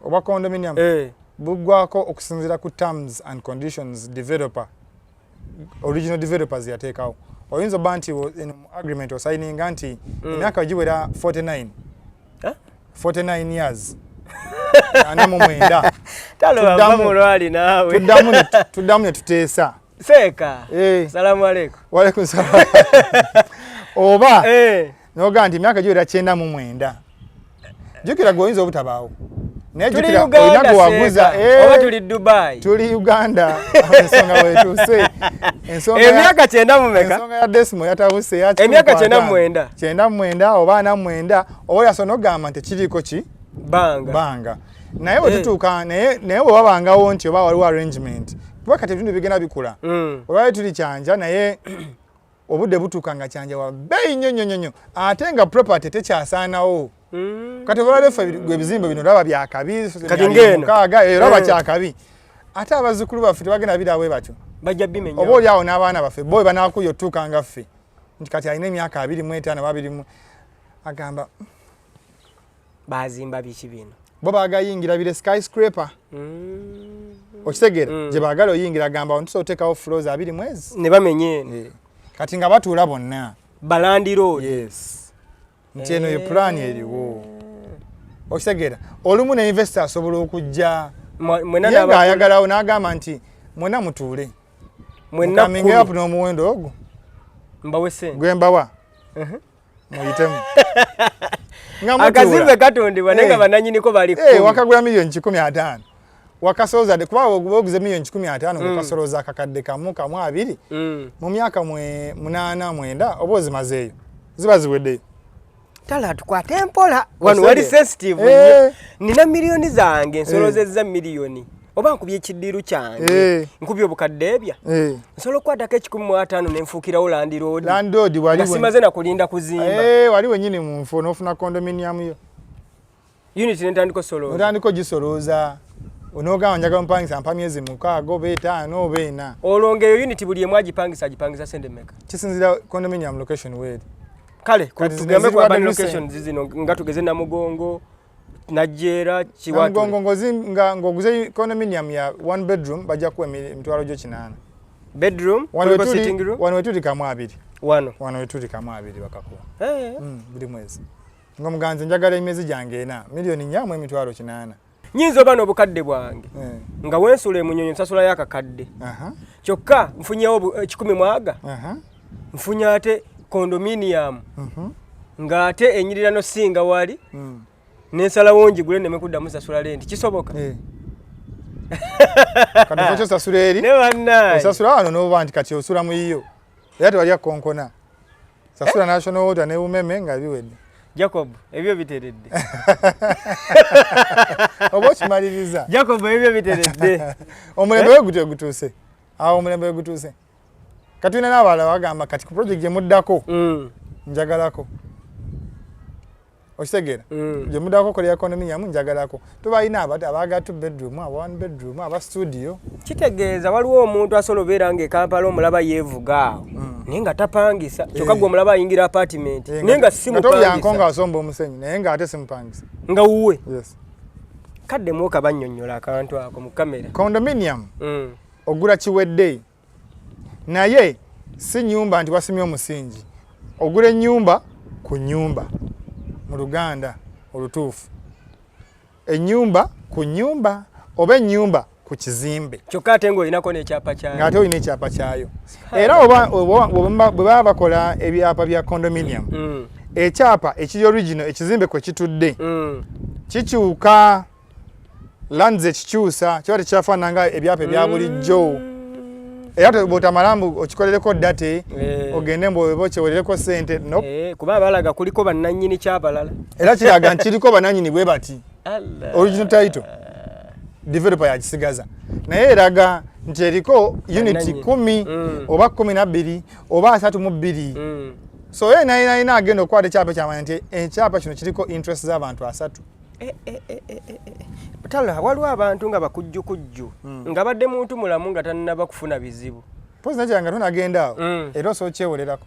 Obwa condominium Eh, buggwako okusinziira ku terms and conditions developer, original developers yateekawo. Oyinza obba nti in agreement osayininga nti emyaka giwera 49, Huh? 49 years, 49. Taloba mulwali naawe. Tuddamu ne tuteesa. Seeka. Eh. Salamu aleikum. Walaikum salaam. Oba nogaa nti emyaka giwera 99, jjukira gwe oyinza obutabaawo, naye Tuli jjukira Uganda, olina gwe waguza. Seeka. Eh, Oba tuli Dubai? Tuli Uganda. Ensonga wetuuse. Emyaka kyenda mu meka? Ensonga ya decimal yatabuse ya kikumi Emyaka ku kyenda ataano. mwenda. 99 oba 49, oba yasobola n'okugamba nti tekiriiko ki Banga. Banga. Naye bwe tutuuka, naye bwe wabangawo nti oba waliwo arrangement, kuba kati ebintu bigenda bikula. Olwali tuli Kyanja, naye obudde butuuka nga Kyanja wa bbeeyi nnyo nnyo nnyo nnyo, ate nga property tekyasaanawo. Kati olwaleero ffe ebizimbe bino olaba byakabi. Kati ng'eno. Mukaaga eyo olaba kyakabi, ate abazzukulu baffe tebagenda birawe batyo. Bajja bimenya. Oba oli awo n'abaana baffe bo banakuya otuuka nga ffe nti kati alina emyaka 25 oba abiri mu, agamba Bazimba biki bino? Bo bagayingira bire skyscraper. Okitegeera? Gye baagala oyingira, agamba awo ntusobola oteekawo floors abiri mwezi. Ne bamenya eno. Eh. Kati nga batuula bonna. Balandiroodi. Yes, nti eno ye pulaani eriwo. Okitegeera? Olumu ne investor asobola okujja Mwena ye ng'ayagalawo n'agamba nti mwena mutuule mwenna mukaminge up 10 n'omuwendo ogwo mbawe sente. Gwe mbawa, muyitemu nga mutuula. Akazimbe katundibwa naye nga Eh. bananyiniko bali Eh, 10. wakagula miliyoni 150, wakasolooza dde, kuba oba oguze miliyoni 150, ng'okasolooza akakadde kamu kamu abiri mu myaka 8, 9, oba ozimazeeyo, ziba ziweddeyo. Tala tukwate mpola wano, wali Osege. sensitive Eh. nnyo. Nina miliyoni zange nsolozezza miliyoni, oba nkubye ekiddiiru kyange, nkubye obukadde ebya, nsobola okukwatako 150 nenfuukirawo landiroodi Landlord wali nga simaze nakulinda kuzimba. Eh, wali wenyini mu nfo n'ofuna condominium yo. Unit nentandika osolooza. Otandika ogisolooza, onoogamba njagala mupangisa, mpa myezi 6 oba 5 oba 4. Olwo ng'eyo unit buli emu agipangisa agipangisa sente mmeka? Kisinzira condominium location weeri. Kale Kati zino tugambe eziri ku urban wadde locations zino, nga tugeze Namugongo, Najjeera, Namugongo, Kiwatule. Ng'oguze condominium ya one bedroom, bajja kuwa emitwalo gyo 8. Bedroom Wano kuliko sitting room. Wano wetuli kamu abiri. Wano. Wano wetuli kamu abiri bakakuwa. Eh. Buli mwezi ng'omuganzi njagala emyezi gyange 4, miliyoni 4 mu emitwalo 8. Nyinza oba n'obukadde bwange Eh, nga wensula emunyonyo nsasulayo akakadde, kyokka nfunyewo 100 mu aga, nfunye ate condominium ng'ate enyirira nosinga wali, nensalawo njigule neme kuddamu sasula rent, kisoboka? Eh. Kati kyo osasula eri, Ne bannaye. Osasula wano n'oba nti kati osula mu yiyo, era tewali akonkona, sasula National Water ne Umeme nga biwedde. Jacob, ebyo biteredde. Oba okimaliriza. Jacob, ebyo biteredde. Omulembe we gutyo gutuuse awo, omulembe we gutuuse. Kati tulina n'abalala bagamba kati ku project gye muddako njagalako. Okitegeera? Gye muddako kolera condominium njagalako. Tubalina abaagala two bedroom, aba one bedroom, aba studio. Kitegeeza waliwo omuntu asobola obeera nga e Kampala omulaba yeevuga awo naye nga tapangisa, kyokka Eh. gwe omulaba ayingira apartment Eh, naye nga si nga tolyanko nga mupangisa. asomba omusenyu, naye nga ate simupangisa. Nga wuwe. Yes. Kadde mwoka bannyonnyola akantu ako mu kamera. Condominium, Ogula kiwedde, naye si nyumba nti wasimye omusingi. Ogula ennyumba ku nyumba, mu Luganda olutuufu, ennyumba ku nyumba oba ennyumba ku kizimbe. Kyokka ate ng'olinako n'ekyapa kyayo. Ng'ate olina ekyapa kyayo. Era oba bwe baba bakola ebyapa bya condominium, ekyapa ekiri original, ekizimbe kwe kitudde, kikyuka. Lands ekikyusa kiba tekyafaanana nga ebyapa ebya bulijjo. Era bw'otamala mbu okikolereko date, ogende mbu oba okyewerereko sente, no. Kuba balaga kuliko bannannyini kyabalala. Era kiraga nti kiriko bannannyini bwe bati. Original title developer yakisigaza, naye eraga nti eriko unit 10 oba 12 oba 32. So ye nayina agenda okukwata ekyapa kyamanya nti ekyapa kino kiriko interest z'abantu 30. Tala waliwo abantu nga bakujjukujju, nga badde muntu mulamu nga tannaba kufuna bizibu. Pozi nakira nga tonagenda awo, era osobola okyewolerako.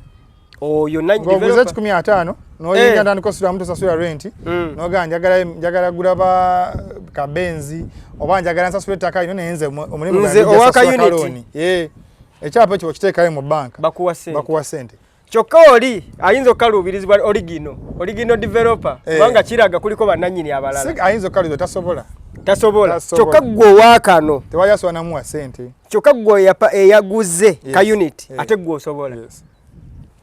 Oyo ng'oguze 150, n'oyingira, ntandika osulamu, tosasula renti, n'ogamba njagala gulaba kabenzi oba njagala nsasula ettaka lino, naye nze omulimu Nze gwange owa sasula ka unit. Kalooni. Ekyapa ekyo okiteekayo mu banka, bakuwa sente. Bakuwa sente. Kyokka oli ayinza okukaluubirizibwa original developer, kubanga kiraga kuliko bannannyini abalala. Si ayinza okukaluubiriza, tasobola. Tasobola. Tasobola. Kyokka ggwe owaakano Tewali asobola namuwa sente. Kyokka ggwe eyaguze ka unit, ate ggwe osobola. Yes.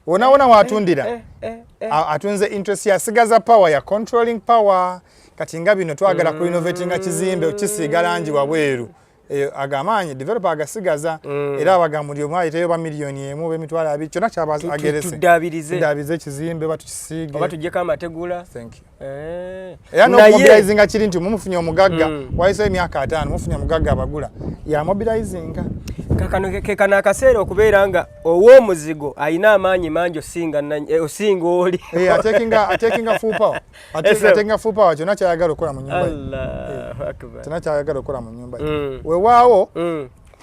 Wona wona watundira, atunze interest, yasigaza power ya controlling power. Kati nga bino twagala ku renovatinga kizimbe, okisiiga langi wabweru, eyo agamaanyi developer agasigaza. Era abagamba buli omu ayiteyo ba 1 million oba 20,000, kyonna kyaba agerese. Tuddaabirize. Tuddaabirize ekizimbe oba tukisiige. Oba tuggyeko amategula. Thank you. Era n'okumobilizinga kiri nti mumufunye omugagga, wayisewo emyaka 50, mufunye omugagga abagula, yamobilizinga. Kakano ke kano akaseera okubeera nga ow'omuzigo alina amaanyi mangi osinga osinga oli. Eh, atekinga full power. Atekinga full power, kyonna kyayagala okukola mu nyumba ye. Allahu akbar. Kyonna kyayagala okukola mu nyumba ye. Weewaawo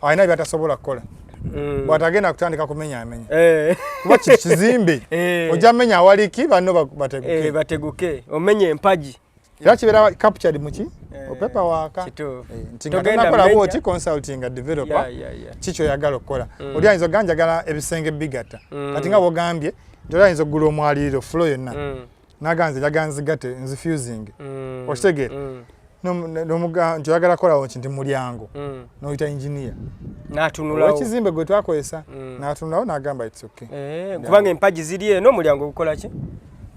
alina byatasobola kukola, bw'atagenda kutandika kumenyaamenya, kuba kizimbe, ojja menya awaliki banno bateguke. Bateguke, omenye empagi. Era kibeera captured muki paperwork. Kituufu. Nti nga Togenda tonakola menya. bwoti, consulting a developer, ki kyoyagala okukola. Oli ayinza okugamba njagala ebisenge bigatta. Kati nga bwogambye nti oli ayinza okugula omwaliiro, floor yonna, naga nze njagala nzigatte, nzifusing. Okitegeera? Nti oyagala kukolawo ki? Nti mulyango. N'oyita engineer n'atunulawo owekizimbe gwe twakozesa, n'atunulawo n'agamba it's okay. Kubanga empagi ziri eno, omulyango gukola ki?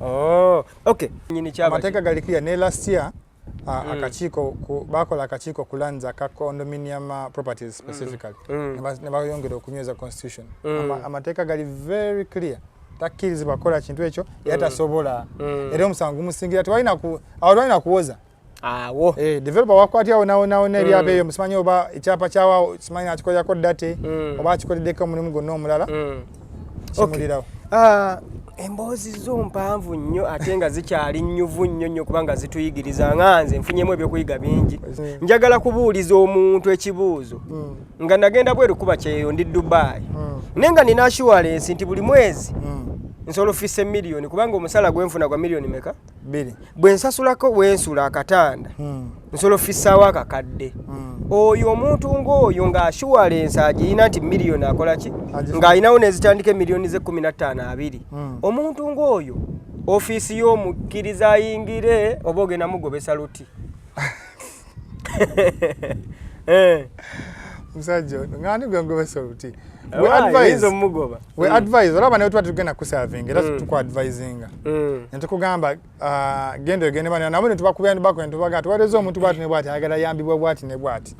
Oh, okay. Nyini kyaba Amateeka gali clear. Ne last year akakiiko bakola akakiiko ku lands aka condominium properties specifically, ne bayongera okunyweza constitution. Amateeka gali very clear, takkirizibwa kukola kintu ekyo era tasobola. Era omusango gumusingira, tewalina awo tewalina kuwoza. Awo. Developer wakwatyawo nawo nawo n'ebyapa ebyo, simanyi oba ekyapa kyawawo, simanyi akikolerako date oba akikoleddeko omulimu gwonna omulala, kimulirawo. Emboozi zo mpanvu nnyo ate nga zikyali nnyuvu nnyo nnyo, kubanga zituyigiriza, nga nze nfunyemu ebyokuyiga bingi. Njagala kubuuliza omuntu ekibuuzo. Nga nagenda bweru kuba kyeyo, ndi Dubai, naye nga nina assurance nti buli mwezi nsobola ofisa emiliyoni, kubanga omusala gwenfuna gwa miliyoni meka? 2. Bwe nsasulako wensula akatanda, nsobola ofisaawo akakadde. Oyo omuntu ng'oyo nga assurance agiyina nti miliyoni akola ki, ng'alinawo nezitandika emiliyoni ze 15, 20, omuntu ng'oyo ofiisi y'omukkiriza ayingire oba ogenda mugobesa luti? Musajja ono ngani gwe ngobesa oluti? Oyinza omugoba. We advise, olaba naye tuba tugenda kusavinga, era tukuadvisinga netukugamba, genda ogende bana nabo, netubakubira nibako netubaga tuwaleza omuntu bwati ne bwati, ayagala yambibwa bwati ne bwati.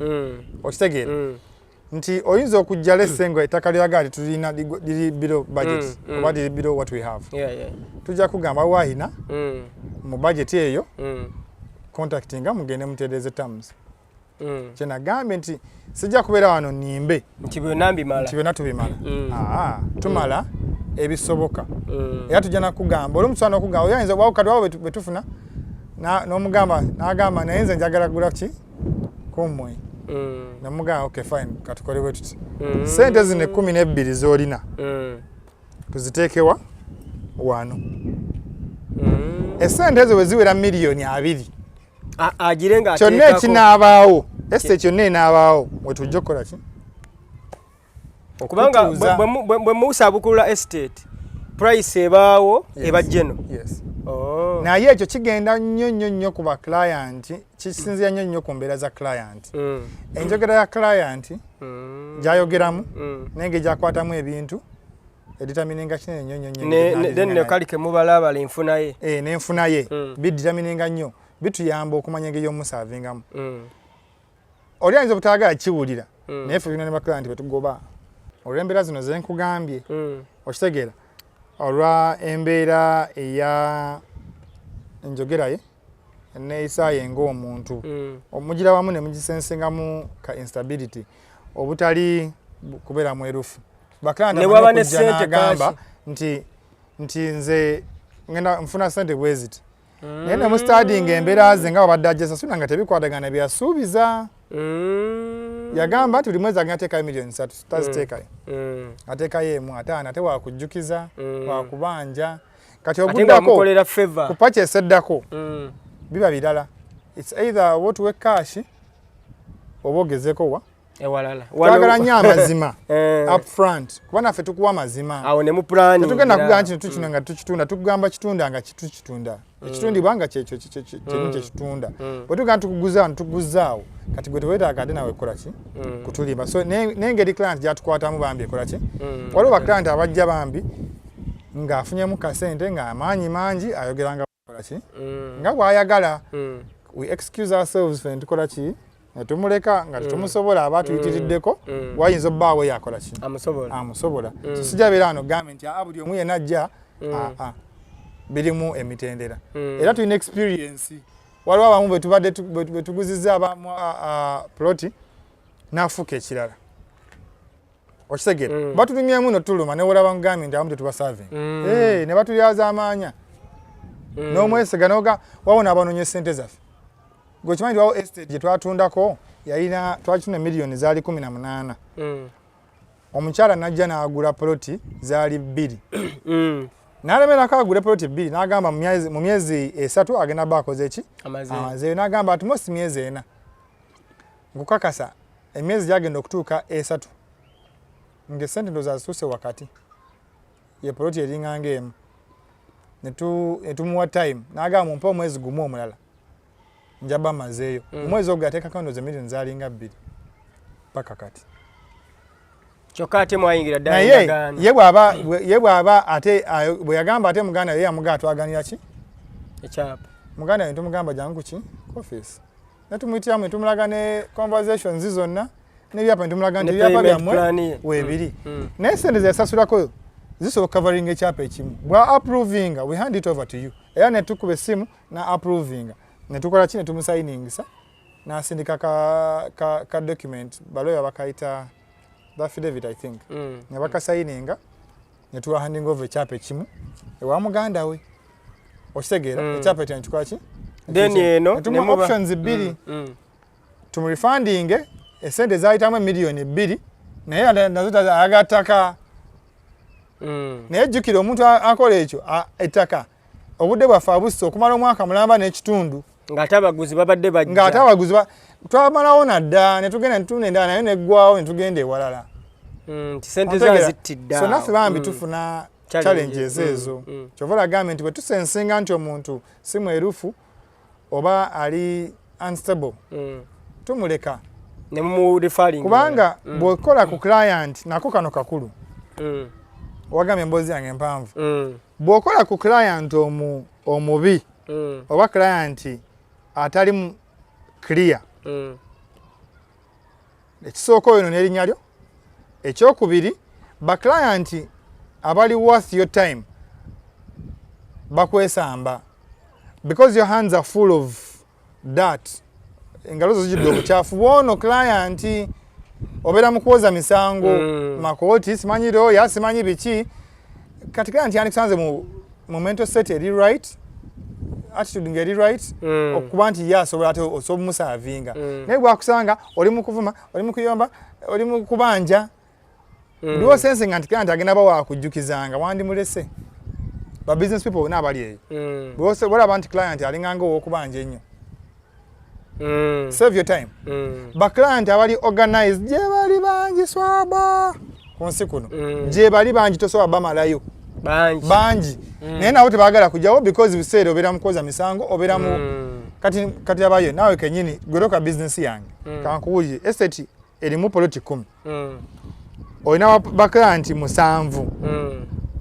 Okitegeera nti oyinza okujja lese nga ettaka lyagala tulina liri below budget oba liri below what we have, tujja kugamba waayina mu budget eyo, contactinga mugende mutereeze terms. Kyenagambye nti sijja kubeera wano nimbe nti byonna mbimala. Nti byonna tubimala. Tumala ebisoboka. Era tujja nakugamba olumu tusobola nokugamba oyinza wawo kati wawo bwetufuna n'omugamba n'agamba naye nze njagala gula ki kummwe, namugamba okay fine, katukole bwe tuti, sente zino 12 z'olina tuziteekewa wano. Esente ezo bwe ziwera miliyoni 20, Agire nga kyonna ateekako. Ekinaabaawo ese kyonna enaabaawo wetujja okukola ki? Kubanga Okutuuza. bwe muusaabukulula estate, price ebaawo eba geno. Yes. Oh. Naye ekyo kigenda nnyo nnyo nnyo ku ba client, kisinzira nnyo nnyo ku mbeera za client, enjogera ya client gyayogeramu n'engeri gyakwatamu ebintu edetermininga kinene nnyo nnyo nnyo engeri Then gy'anadealinga ne naye. kali kemubalabala enfuna ye. Eh, n'enfuna ye bidetermininga nnyo, bituyamba okumanya engeri y'omuservingamu. Oli ayinza obutayagala kiwulira, naye ffe tulina ne ba client betugoba olw'embeera zino ze nkugambye. Okitegeera, olwa embeera eya enjogera ye, neeyisa ye ng'omuntu, omugira wamu ne mugisensingamu ka instability, obutali kubeera mwerufu. Ba client Ne bw'aba ne okujja ssente n'agamba cash. nti nze ngenda nfuna ssente bwe ziti, naye ne mustudyinga embeera ze nga babadde agyesasula nga tebikwatagana byasuubiza. Yagamba nti buli mwezi agenda teekayo miliyoni 3, taziteekayo, ateekayo emu, ataano, ate wakujjukiza, wakubanja. Kati Ate nga oguddako amukolera favor. Ku purchase eddako biba birala. It's either oba otuwe cash oba ogezeeko wa ewalala. Twagala nnyo amazima up front, kuba naffe tukuwa amazima. Awo ne muplanning. Tetugenda kugamba nti tukino nga tukitunda, tukugamba kitunda nga kitukitunda, ekitundibwa nga kyekyo kyenyi kyekitunda. Bwe tugamba tukuguza wano, tuguzaawo. Kati gwe teweetaaga ate nawe kukola ki? Kutulimba. So n'engeri client gyatukwatamu bambi ekola ki? Waliwo ba client abajja bambi ng'afunyemu kasente, ng'amaanyi mangi, ayogera nga kola ki nga bw'ayagala. We excuse ourselves, ffe netukola ki? Netumuleka nga tetumusobola, aba tuyitiriddeko. Wayinza obbaawo yakola ki? Amusobola. Amusobola. So sijja beera wano gambe nti aa buli omu yenna ajja. Aa, birimu emitendera, era tulina experience. Waliwo abamu bwe tubadde bwe tuguzizza abamu ploti n'afuuka ekirala. Okitegeera? Batulumyemu notuluma, newolaba nkugambye nti abamu tetubaservinga. Eh, ne batulyaza amaanya n'omwesiga noga wawona abanoonya sente zaffe. Gwe okimanyi nti wawo estate gye twatundako, yalina, twakitunda miliyoni zaali 18. Omukyala najja n'agula poloti zaali 2. N'alemerako agule poloti 2, n'agamba mu myezi 3 agenda ba akoze ki? Amazeeyo. Amazeeyo. N'agamba at most myezi 4. Nkukakasa emyezi gyagenda okutuuka 3 ng'essente ndowooza zituuse wakati, ye poloti eringa ng'emu. Ne tumuwa time, n'agamba mumpe omwezi gumu omulala njaba mazeeyo. Omwezi ogwo yateekako ndowooza miliyoni zaalinga 2 paka kati. Kyokka ate mwayingira ddala Naye endagaano. Ye bw'aba ate bwe yagamba ate muganda ye yamugamba twaganira ki? Ekyapa. Muganda ye tumugamba jangu ku ki? Office. Ne tumuyitiramu ne tumulaga ne conversations zonna n'ebyapa, ne tumulaga nti Ne ebyapa payment byammwe plan ye. weebiri. Naye sente ze yasasulako zisobola covering ekyapa ekimu. Bwa approvinga, we hand it over to you. Era ne tukuba essimu na approvinga. Ne tukola ki? Ne tumusayiningisa. N'asindika ka document, baloya bakayita the affidavit, I think. Ne bakasayininga, ne tuwa handing over ekyapa ekimu ewa muganda we. Okitegeera? Ekyapa ekyo ne kikola ki? Then eno Ne tumuwa ne muba options 2. Tumurefundinge esente zayitamu emiliyoni 2, naye nazo ayagala ttaka. Naye jjukira omuntu akola ekyo, ettaka obudde bwaffe abusse okumala omwaka mulamba n'ekitundu. Ng'ate abaguzi babadde bajja. Ng'ate abaguzi twamalawo nadda, ne tugenda ne tutunda endala naye neggwawo, ne tugenda ewalala. Nti sente Ontegera? zazitidde So awo. naffe bambi tufuna Challenges. challenges ezo. Kyova olagambye nti bwe tusensinga nti omuntu si mwerufu oba ali unstable, tumuleka. Ne mumureferring. Kubanga bw'okola ku client nako kano kakulu. Wagambye emboozi yange empanvu. Bw'okola ku client omubi oba client atali clear, ekisooka oyo n'erinnya lyo. Ekyokubiri, ba client abali worth your time bakwesamba because your hands are full of dirt, engalo zo zijjudde obukyafu bwono client, obeera mu kwoza misango, makooti, simanyi lawyer, simanyi biki. Kati client yandikusanze mu mental state eri right, attitude ng'eri right, okuba nti ye asobola ate osobola omuservinga. Naye bwakusanga oli mu kuvuma, oli mu kuyomba, oli mu kubanja, ndiwo sense nga nti client agenda ba wakujjukizanga, wandimulese. Ba business people bonna abali eyo, bwolaba nti client alinganga ow'okubanja ennyo, save your time. Ba client abali organized gye bali bangi, swaba. Ku nsi kuno gye bali bangi, tosobola bamalayo. Bangi. Bangi, naye nabo tebaagala kujjawo because biseera obeera mu kwoza misango, obeera mu kati abayo naawe kenyini gweroka bizinesi yange. Kankuwulire, estate erimu poloti 10, olina ba client 7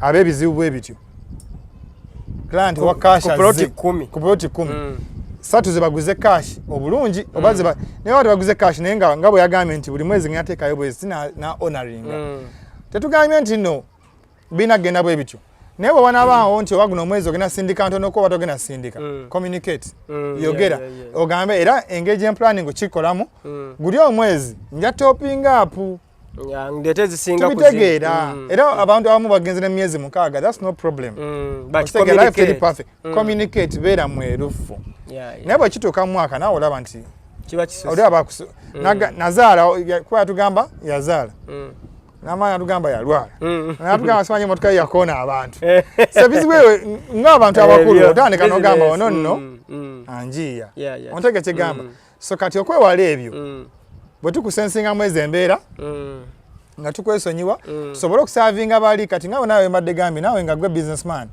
ab'ebizibu bwe bityo. Client wa cash ku ploti 10. Ku poloti 10, 3 ze baguze cash obulungi, oba ze naye oba tebaguze cash, naye nga bwe yagambye nti buli mwezi ngenda bwezi na honoringa. Tetugambye nti no birina kugenda bwe bityo, naye bwe wanaabaawo nti oba guno omwezi ogenda sindika ntonoko oba togenda sindika, communicate, yogera, ogambe era engeri gyemplanning okikolamu, guli omwezi nja topping up. Ya, ndeete ezisinga ku Tubitegeera. Era abantu abamu bagenze nemyezi 6, that's no problem. But Okitegeera, life teri communicate. perfect. Communicate, beera mwerufu. Naye bwe kituuka mu mwaka naawe olaba nti Kiba kisusse. Oli aba nazaala, kuba yatugamba yazaala, n'amaanyi atugamba yalwala, natugamba simanyi emotoka ye yakoona abantu. So ebizibu ebyo ng'abantu abakulu Ebyo, otandika n'ogamba business. ono nno anjiiya. Ontege kyegamba. So kati okwewala ebyo, bwe tukusensingamu ezo embeera nga tukwesonyiwa, tusobole okuservinga bali. Kati nga naawe mbadde gambye naawe nga gwe businessman,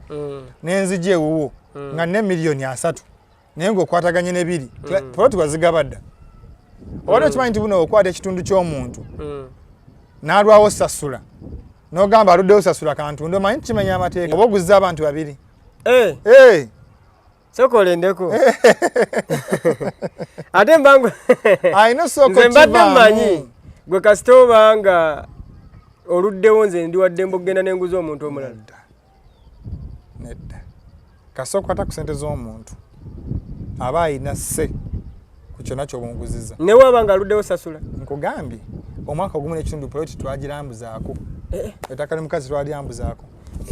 nenzija ewuwo nga nne miliyoni 30, naye ng'okwataganye nebiri, poloti wazigaba dda, obadde okimanyi nti buno okwata ekitundu ky'omuntu n'alwawo sasula, n'ogamba aluddewo sasula kantundu, omanyi kimenya amateeka, oba oguzza abantu babiri. Eh, Eh, sooka olendeko ate mbangu. Alina osooka Nze mbadde okivaamu. mmanyi gwe kasita obanga oluddewo, nze ndi waddembe okugenda nenguza omuntu omulala. Nedda, nedda. Kasita okwata ku sente z'omuntu, aba ayina sse ku kyonna ky'obunguziza. Ne waaba nga aluddewo sasula. Nkugambye, omwaka ogumu n'ekitundu poloti twagirambuzaako, ettaka ly'omukazi twalyambuzaako.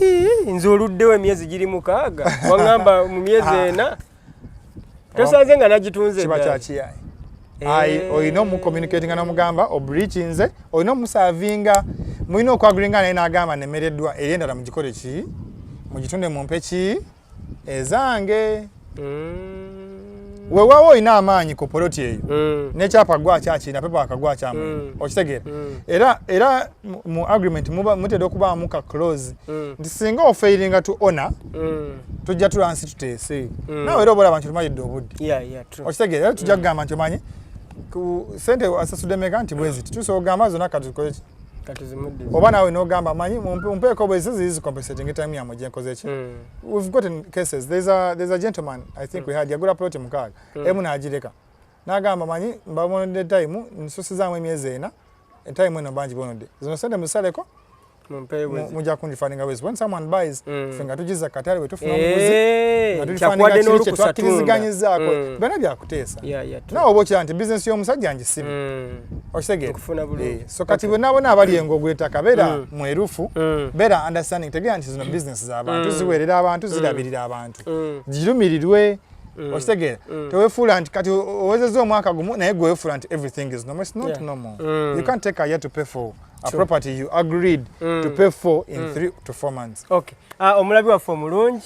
Ii, nze oluddewo emyezi giri 6, waŋŋamba mu myezi 4, tosanze nga nagitunze Kiba ddala. kyakiyayi. Ayi, olina omucommunicatinga n'omugamba obreachinze, olina omuservinga, mulina okwagreeinga naye n'agamba nemereddwa, eri endala mugikole ki, mugitunde mumpe ki ezange. Weewaawo olina amaanyi ku poloti eyo, n'ekyapa gwakyakirina, paperwork gwakyamwe, okitegeera? Era mu agreement muba mutera okubaamu ka clause nti singa ofailinga to honor, tujja tulansi tuteese naawe, era oba olaba nti tumalidde obudde. Yeah, true. Okitegeera? Era tujja kugamba nti omanyi ku sente asasudde meka nti bweziti, tusobola okugamba zonna katukole ki, Katuzimudde. Oba naawe n'ogamba manyi mumpeeko bwezi ziri zicompensating time yammwe gyenkoze ki. We've gotten cases. There's a gentleman I think we had, yagula plot 6, emu n'agireka n'agamba manyi mbabonodde time, nsusizaamu emyezi 4, time eno bangi bonodde, zino sente musaleko. Mumpe bwezi. Mujja kundifundinga bwezi. When someone buys, ffe nga tugiza katale bwe tufuna Eh, omuguzi nga kyakuwadde tulifundinga kiri kye n'olukusa tunda. twakkiriziganyizaako. Byonna byakuteesa. Yeah, true. Naawe oba okira nti bizinesi y'omusajja ngisibe, okitegeera? Okufuna bulungi. Eh, so kati bonna bonna abali engo gw'ettaka, beera mwerufu, beera understanding, tegeera nti zino bizinesi z'abantu, ziweerera abantu, zirabirira abantu, girumirirwe, okitegeera? Teweefuula nti kati owezezza omwaka gumu naye gwe weefuula nti everything is normal. It's not normal. You can't take a year to pay for a property you agreed to pay for in 3 to 4 months. Okay. Omulabi waffe omulungi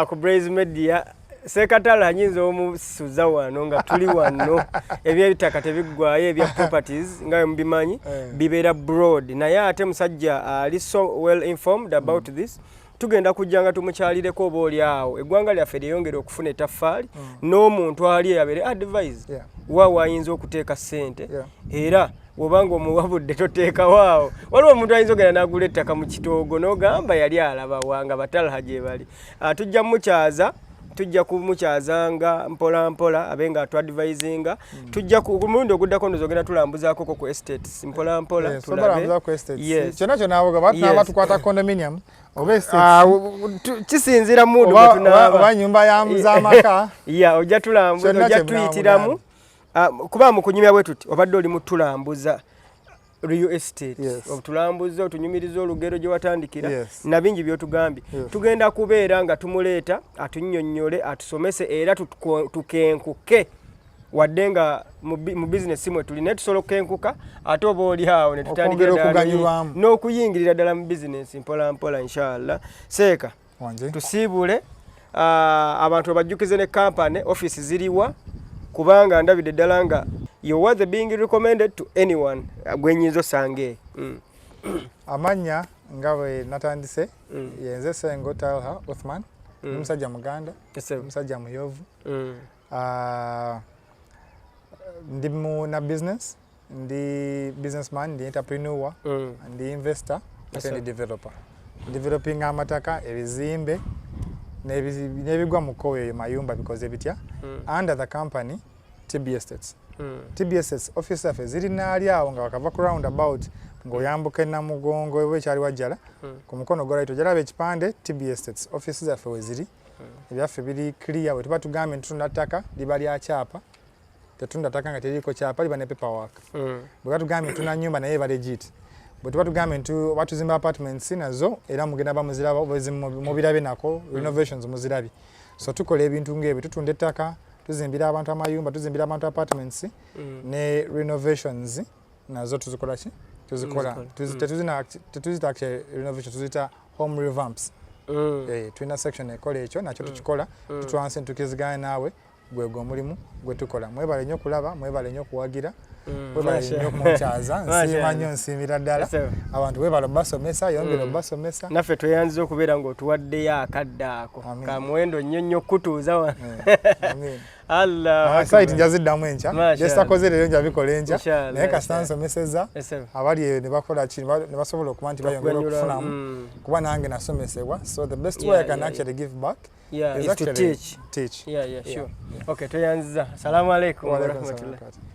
ku Blaze Media, Sekatala anyinza omusuza wano nga tuli wano, ebyebitaka tebiggwayo, ebya properties nga bwe mubimanyi bibeera broad, naye ate musajja ali so well informed about this. Tugenda kujja nga tumukyalireko oba oli awo eggwanga lyaffe lyeyongere okufuna ettaffaali n'omuntu ali eyabeere advise wa wayinza okuteeka ssente. Era bw'obanga omuwabudde toteekawo awo, waliwo omuntu ayinza ogenda n'agula ettaka mu kitoogo n'ogamba yali alaba wanga batalha gye bali. Ah, tujja mukyaza, tujja kumukyazanga mpola mpola abe nga atuadvisinga. Tujja ku mulundi oguddako ndoza ogenda tulambuzaakoko ku estates mpola mpola. Yes, tulabe. obalambuza ku estates. Yes. Kyonna kyonna oba tunaaba tukwata condominium oba estates. Ah, kisinziira mudu oba gwe tunaaba. Oba nyumba z'amaka. Ya, ojja tulambuza, Kyonna ojja kye tuyitiramu. Ah, kuba mu kunyumya bwe tuti obadde oli mu tulambuza real estate. Otulambuza, otunyumiriza olugero gye watandikira na bingi by'otugambye. Tugenda kubeera nga tumuleeta atunnyonnyole, atusomese, era tukenkuke wadde nga mu bizinesi mwe tuli, naye tusobola okukenkuka ate oba oli awo ne tutandikira Okwongera ddala okuganyulwamu. N'okuyingirira ddala mu bizinesi mpola mpola, inshallah. Seeka, Wanje. tusiibule, abantu obajjukize ne kampany office ziriwa, kubanga ndabidde ddala nga you are the being recommended to anyone gwe nyinza osanga eyo. Amannya nga bwe natandise, yenze Sengo Talha Uthman, ndi musajja Muganda, musajja muyovu. Ndi muna business, ndi businessman, ndi entrepreneur, ndi investor, ate ndi developer. Developing amataka, ebizimbe n'ebigwa mu kkowe eyo mayumba bikoze bitya under the company TB Estates. TB Estates office yaffe ziri naali awo nga wakava ku roundabout ng'oyambuka e Namugongo oba ekyali Wajjala, ku mukono gwa right ojalaba ekipande TB Estates. Office zaffe we ziri. Ebyaffe biri clear. Bwe tuba tugambye nti tutunda ttaka, liba lya kyapa. Tetunda ttaka nga teriiko kyapa, liba ne paperwork. Bwe tuba tugambye ntunda nnyumba, naye eba legit. Bwe tuba tugambye nti oba tuzimba apartments, nazo era mugenda bamuziraba oba mubirabe nako renovations muzirabye. So tukola ebintu ng'ebyo: tutunda ettaka, tuzimbira abantu amayumba, tuzimbira abantu apartments, ne renovations nazo tuzikola ki? Tuzikola. Muzikola. Tetuzita actually renovation, tuzita home revamps. Eh, tulina section ekola ekyo, nakyo tukikola. Tutwanse ntukiziganya naawe, gwegwo omulimu gwe tukola. Mwebale nnyo okulaba, mwebale nnyo okuwagira, mwebale nnyo okunkyaza. Nsiima nnyo, nsiimira ddala abantu. Webale obbasomesa, yongera obbasomesa. Naffe tweyanziza okubeera ng'otuwaddeyo akadde ako Amiina. ka muwendo nnyo nnyo okutuuza wano. Eh, amiina. Allah. Ah, site njaziddamu enkya. Masha Gyesitakoze leero njabikola enkya. Inshallah, Naye kasita inshallah. nsomeseza Ese. abali eyo ne bakola ki, ne basobola okuba nti bayongera Okuganyula, okufunamu, kuba nange nasomesebwa. So the best way I can actually give back is is to actually teach. Teach. Yeah, sure. Okay, tweyanziza. Assalamu alaikum Wa alaikum warahmatullah. salam.